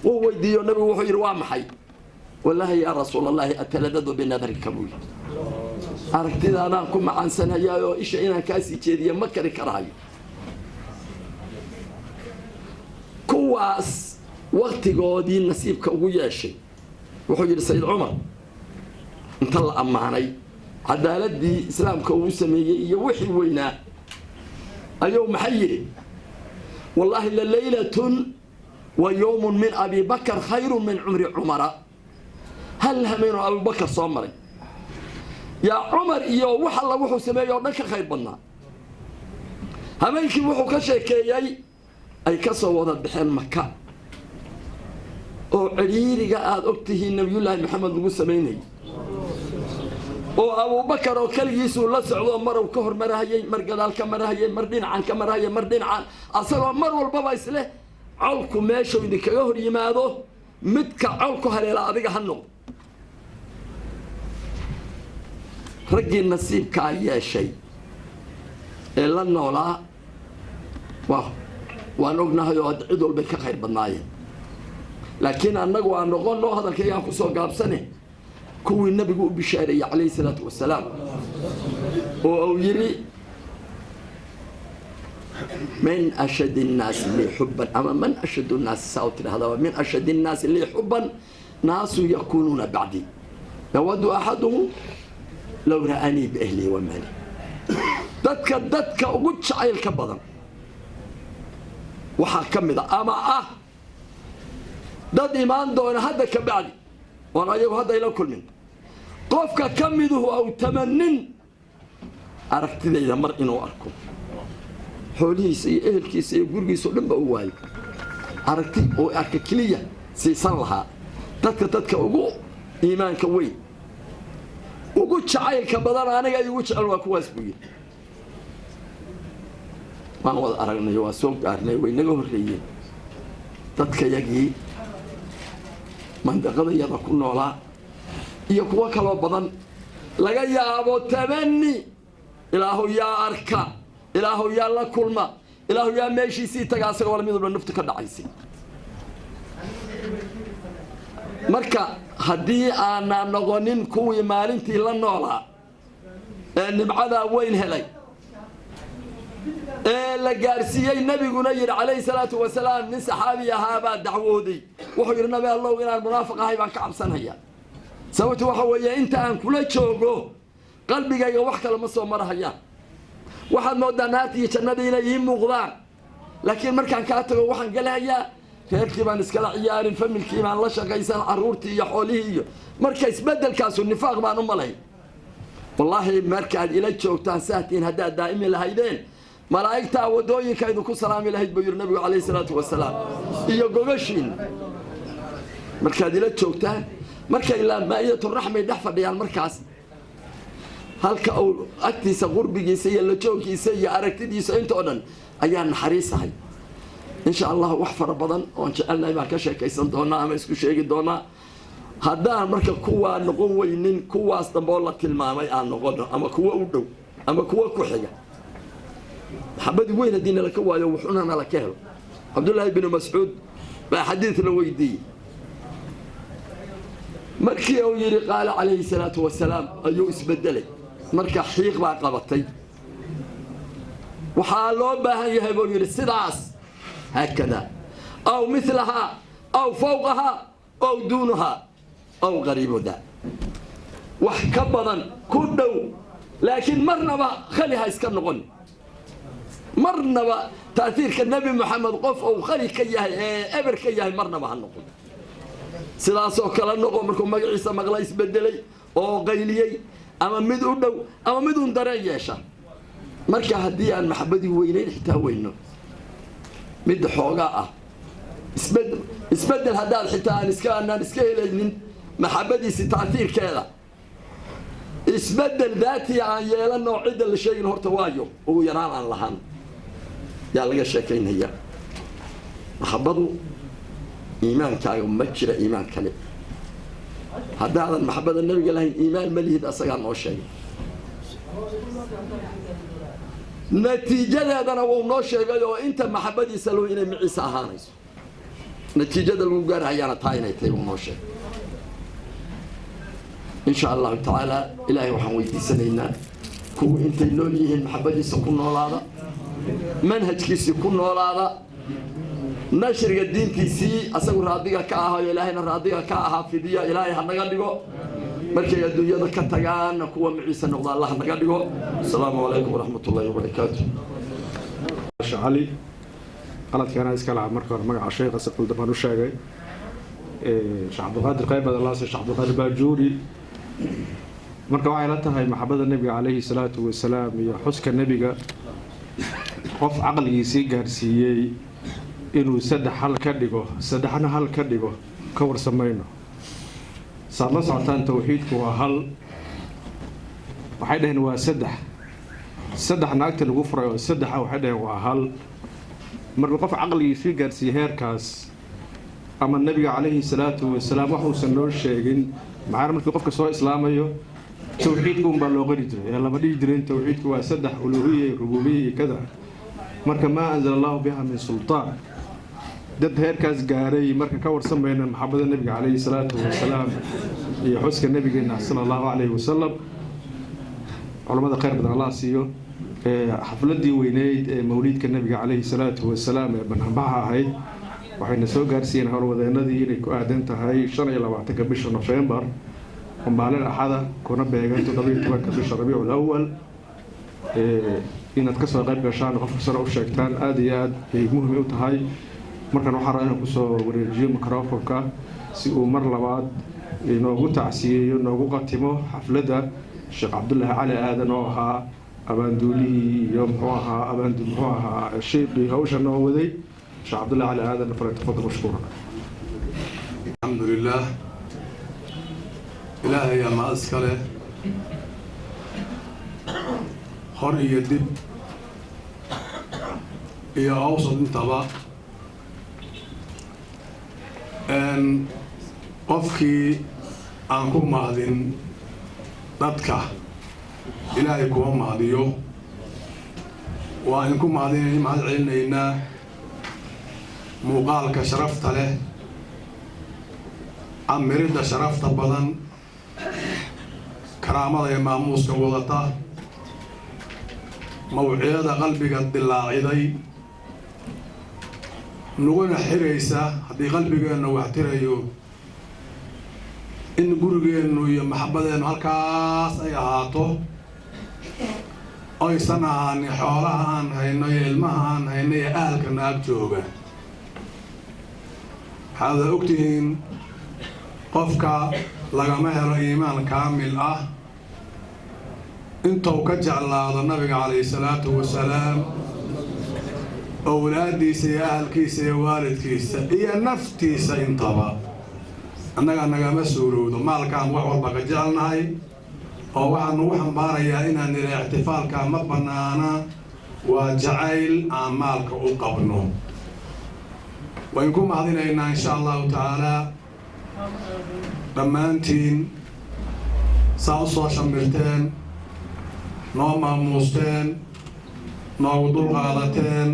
Wuu weydiiyo nabigu, wuxuu yidhi, "Waa maxay?" "Wallaahi yaa rasuul allahi, ataladadu binadarika," buu yidhi, "aragtidaadaan ku macaansanhayaa oo isha inaan kaasii jeediya ma kari karahayo." Kuwaas waktigoodii nasiibka ugu yeeshay, wuxuu yidhi Sayid Cumar, inta la ammaanay cadaaladii islaamka uu sameeyey iyo wixii weynaa, ayuu maxay yidhi? "Wallaahi la laylatun wa yowmun min Abi Bakar khayrun min cumri Cumara." Hal hameenoo Abubakar soo maray yaa Cumar iyo wax alla wuxuu sameeyey oo dhan ka khayr badnaa. Habeenkii wuxuu ka sheekeeyey ay ka soo wada baxeen Maka oo cidhiiriga aada og tihiin Nabiyullaahi Maxamed lagu samaynayay, oo Abubakar oo keligiisuu la socdo, maruu ka hormarahayey, mar gadaal ka marahayey, mar dhinacan ka marahayay, mar dhinacan, asagoo mar walbaba isleh colku meeshuu idinkaga hor yimaado midka colku haleela adiga ha noqdo. Raggii nasiibkaa yeeshay ee la noolaa waan ognahay oo cid walbay ka khayr badnaayeen, laakiin annagu aan noqono, hadalkaygaan kusoo gaabsane, kuwii nabigu u bishaareeyey calayhi salaatu wasalaam oo uu yidhi, "Man ashad innaasi lii xubban," ama "man ashad nnaasi," saa u tidhahdaba, "min ashad innaasi lii xubban naasu yakuunuuna bacdii, yawaddu axaduhum low ra'anii biahlii wa maali." Dadka ugu jacaylka badan waxaa ka mid a ama ah dad imaan doona hadda ka bacdi oon ayagu hadda ila kulmin, qofka ka miduhu aw tamanin aragtidayda mar inuu arko, xoolihiisa iyo ehelkiisa iyo gurigiisa o dhan ba u waayo, aragti uu arka keliya siisan lahaa. Dadka ugu iimaanka weyn, ugu jacaylka badan, aniga igu jecel waa kuwaas, buu yidhi. Waan wada aragnay, waa soo gaarnay, way naga horreeyeen dadkayagii mandaqadayada ku noolaa iyo kuwo kaloo badan. Laga yaabo tamani, Ilaahu yaa arka, Ilaahu yaa la kulma, Ilaahu yaa meeshiisii taga, asagoo mid walba naftu ka dhacaysay. Marka haddii aanaa noqonin kuwii maalintii la noolaa ee nimcadaa weyn helay ee la gaarsiiyey, nabiguna yidhi calayhi salaatu wasalaam, nin saxaabi ahaabaa dacwooday, wuxuu yidhi, "Nabi Allow, inaan munaafiq ahay baan ka cabsanaya, sababtu waxa weeye inta aan kula joogo qalbigayga wax kale ma soo marahayaan, waxaad moodaa naarta iyo jannadii inay ii muuqdaan, laakiin markaan kaa tago waxaan galahayaa reerkii baan iskala ciyaarin, familkii baan la shaqaysan, carruurtii iyo xoolihii, iyo marka isbeddelkaasu nifaaq baan u malay. Wallaahi markaad ila joogtaan saatiin haddaad daa'imi lahaydeen, malaa'igtaa waddooyinka idinku salaami lahayd," buu yidhi nabigu calayhi salaatu wasalaam, "iyo gogashiin markaad ila joogtaan." Marka ilaa maa'idatu-raxmay dhex fadhiyaan, markaas halka uu agtiisa qurbigiisa iyo la joogkiisa iyo aragtidiisa intoo dhan ayaa naxariisahay. Insha Allah wax fara badan oon jecelnahay baan ka sheekaysan doonaa ama isku sheegi doonaa. Haddaan marka kuwaa noqon weynin, kuwaas dambe oo la tilmaamay aan noqono, ama kuwa u dhow ama kuwa ku xiga. Maxabadi weyn haddii nala ka waayo, wuxuna nala ka helo. Cabdullaahi binu Mascuud baa xadiid la weydiiyey. Markii uu yidhi "qaala calayhi salaatu wasalaam" ayuu isbedelay. Marka xiiq baa qabatay. "Waxaa loo baahan yahay," buu yidhi, "sidaas, haakada aw milahaa aw fawqahaa aw duunahaa aw qariibuda, wax ka badan, ku dhow, laakiin marnaba khali ha iska noqon, marnaba taaiirka Nebi Moxamed qof uu khali ka yahay ee eber ka yahay marnaba ha noqon. Sidaasoo kale noqo." Markuu magaciisa maqla isbedelay oo qayliyey, ama mid u dhow ama mid uun dareen yeesha. Marka haddii aan maxabadii weynayn xitaa weyno, midda xoogaa ah isbedel haddaad xitaa aan iska anaan iska helaynin, Maxabadiisii ta'hiirkeeda isbeddel daatiya aan yeelanoo cidda la sheegin horta, waayo ugu yaraan aan lahaan yaa laga sheekaynaya. Maxabadu iimaankaaga ma jira iimaan kale. Haddaadan maxabada nabiga lahayn, iimaan ma lihid. Asagaa noo sheegay natiijadeedana, wuu noo sheegay oo inta maxabadiisa low inay maciisa ahaanayso, natiijada lagu gaarahayaana taa inay tahay wuu noo sheegay. Insha Allahu tacaala, Ilaahay waxaan weydiisanaynaa kuwa intay nool yihiin maxabadiisa ku noolaada, manhajkiisii ku noolaada, nashriga diintiisii asagu raadiga ka ahayo, Ilaahayna raadiga ka ahaa fidiya, Ilaahay ha naga dhigo. Markay adduunyada ka tagaanna kuwa maciisa noqda Allah naga dhigo. Asalaamu calaykum waraxmat ullahi wabarakaatu. Cali qaladkaana iska lahaa. Marka hore magaca sheekha si qaldan baan u sheegay. Sheekh Cabdulqaadir qayb badan laase, Sheekh Cabdulqaadir Baajuuri. Marka waxay la tahay maxabada nebiga calayhi salaatu wasalaam iyo xuska nebiga, qof caqligiisii gaarsiiyey inuu saddex hal ka dhigo, saddexna hal ka dhigo, ka warsamayno. Saad la socotaan, towxiidku waa hal, waxay dhaheen waa saddex. Saddex naagta lagu furay oo saddexa, waxay dhaheen waa hal. Marka qof caqligiisii gaarsiiyey heerkaas, ama nebiga calayhi salaatu wasalaam wax uusan noo sheegin, maxaana markii qofka soo islaamayo towxiidka unbaa loo qori jiray ee lama dhihi jirin towxiidku waa saddex, uluuhiya iyo rubuubiya iyo kada. Marka maa anzala Allahu biha min sultaan, dad heerkaas gaaray. Marka ka warsamayna maxabada nebiga calayhi salaatu wasalaam iyo xuska nebigeena sala Allahu calayhi wasalam. Culammada khayr badan Allah siiyo. Xafladii weyneyd ee mawliidka nebiga calayhi salaatu wasalaam ee banaanbaxa ahayd waxayna soo gaarsiiyeen howlwadeenadii inay ku aadan tahay 25-ka bisha Nofembar oo maalin Axada, kuna beegan 17-ka bisha Rabiicul Awal, inaad kasoo qayb gashaan, qof kastana u sheegtaan, aada iyo aad ay muhim u tahay. Markan waxaan rabaa inaan kusoo wareejiyo microfonka si uu mar labaad inoogu tacsiyeeyo, noogu qatimo xafladda, Sheekh Cabdullaahi Cali Aadan oo ahaa abaanduulihii iyo muxuu ahaa abaandu muxuu ahaa sheekii hawsha noo waday. Sheekh Cabdullahi Cali Aadan, falyatafadal mashkuura. Alxamdu lilaah, Ilaahay ayaa mahad iska leh hor iyo dib iyo awsad intaba. Qofkii aan ku mahdin dadka, Ilaahay kuma mahdiyo. Waa idinku mahadinayna, mahad celinaynaa muuqaalka sharafta leh, camiridda sharafta badan, karaamada iyo maamuuska wadata, mawciyada qalbiga dilaaciday, naguna xiraysa haddii qalbigeennu wax tirayo in gurigeennu iyo maxabadeennu halkaas ay ahaato, oysan ahaanin xoolaha aan hayno iyo ilmaha aan hayno iyo ahalka naag jooga. Waxaad ogtihiin, qofka lagama helo iimaan kaamil ah intuu ka jeclaado nabiga calayhi salaatu wasalaam owlaaddiisa iyo ahalkiisa iyo waalidkiisa iyo naftiisa intaba. Annaga nagama suurowdo, maalkaan wax walba ka jecelnahay, oo waxaa nagu xambaarayaa inaan nidha ixtifaalka ma bannaana waa jacayl aan maalka u qabno. Wayn ku mahadinaynaa insha Allahu tacaalaa dhammaantiin saa u soo shamirteen, noo maamuusteen, noogu dulqaadateen.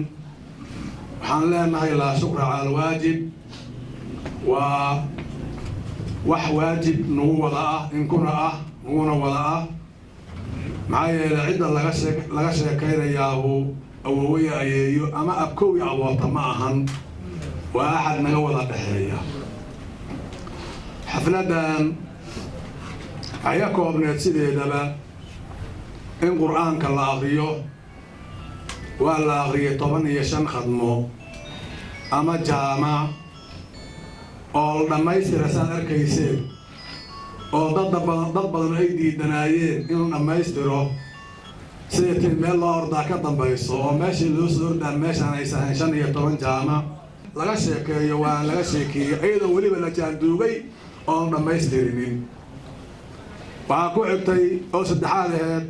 Waxaan leenahay laa shukra cala alwaajib, waa wax waajib nagu wada ah, inkuna ah naguna wada ah. Maxaa yeelay, cidda laga sheekaynayaahu awowaya, ayeeyo ama abkowi aboota ma ahan, waa axad naga wada dhexeeya. Xafladdan waxay ka koobneed sideedaba in Qur-aanka la aqriyo. Waa la aqriyay 15 khadmo ama jaamac oo la dhammaystira, saad arkayseen, oo dad badan ay diidanaayeen in la dhammaystiro, siday tii meel loo ordaa ka dambayso oo meeshii loo soo ordaa meeshaan aysan ahayn. 15 jaamac laga sheekeeyo, waa laga sheekeeyey, iyadoo weliba la jaanduugay Oon dhammaystirinin. Waxaa ku xigtay oo saddexaad aheyd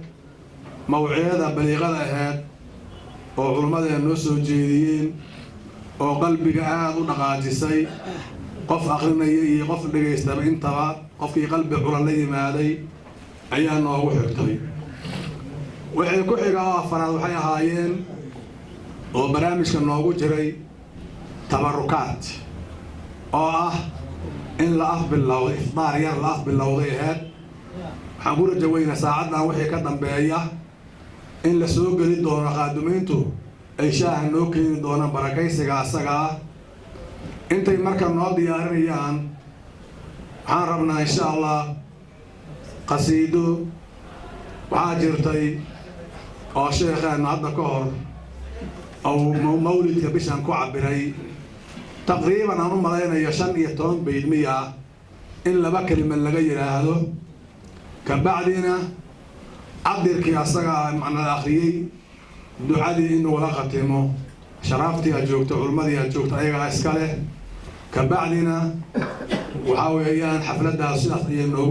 mawciyada baliiqada aheyd oo culummadeen noo soo jeediyeen oo qalbiga aada u dhaqaajisay, qof akrinaya iyo qof dhegaystaba intaba. Qofkii qalbi culan la yimaaday ayaa noogu xigtay. Wixii ku xiga oo afaraad waxay ahaayeen oo barnaamijka noogu jiray tabarukaad oo ah in la af bilowday, ifdaar yar la af bilowday aheyd. Waxaan ku rajo weynaa saacaddan wixii ka dambeeya in la soo geli doono, qaadumayntu ay shaaha noo keeni doonaan barakaysiga asaga ah. Intay marka noo diyaarinayaan, waxaan rabnaa insha Allah qasiido waxaa jirtay oo sheekheenna hadda ka hor ou mawlidka bishan ku cabbiray, taqriiban aan u malaynayo 15 bayd miya, in laba kelima laga yidhaahdo, kabacdina cabirkii asaga macnala akhriyey, ducadii in lagula khatimo. Sharaaftii aad joogto, culummadii aad joogto, ayagaa iska leh. Kabacdina waxaa weeyaan xafladdaas sidaas ayay noogu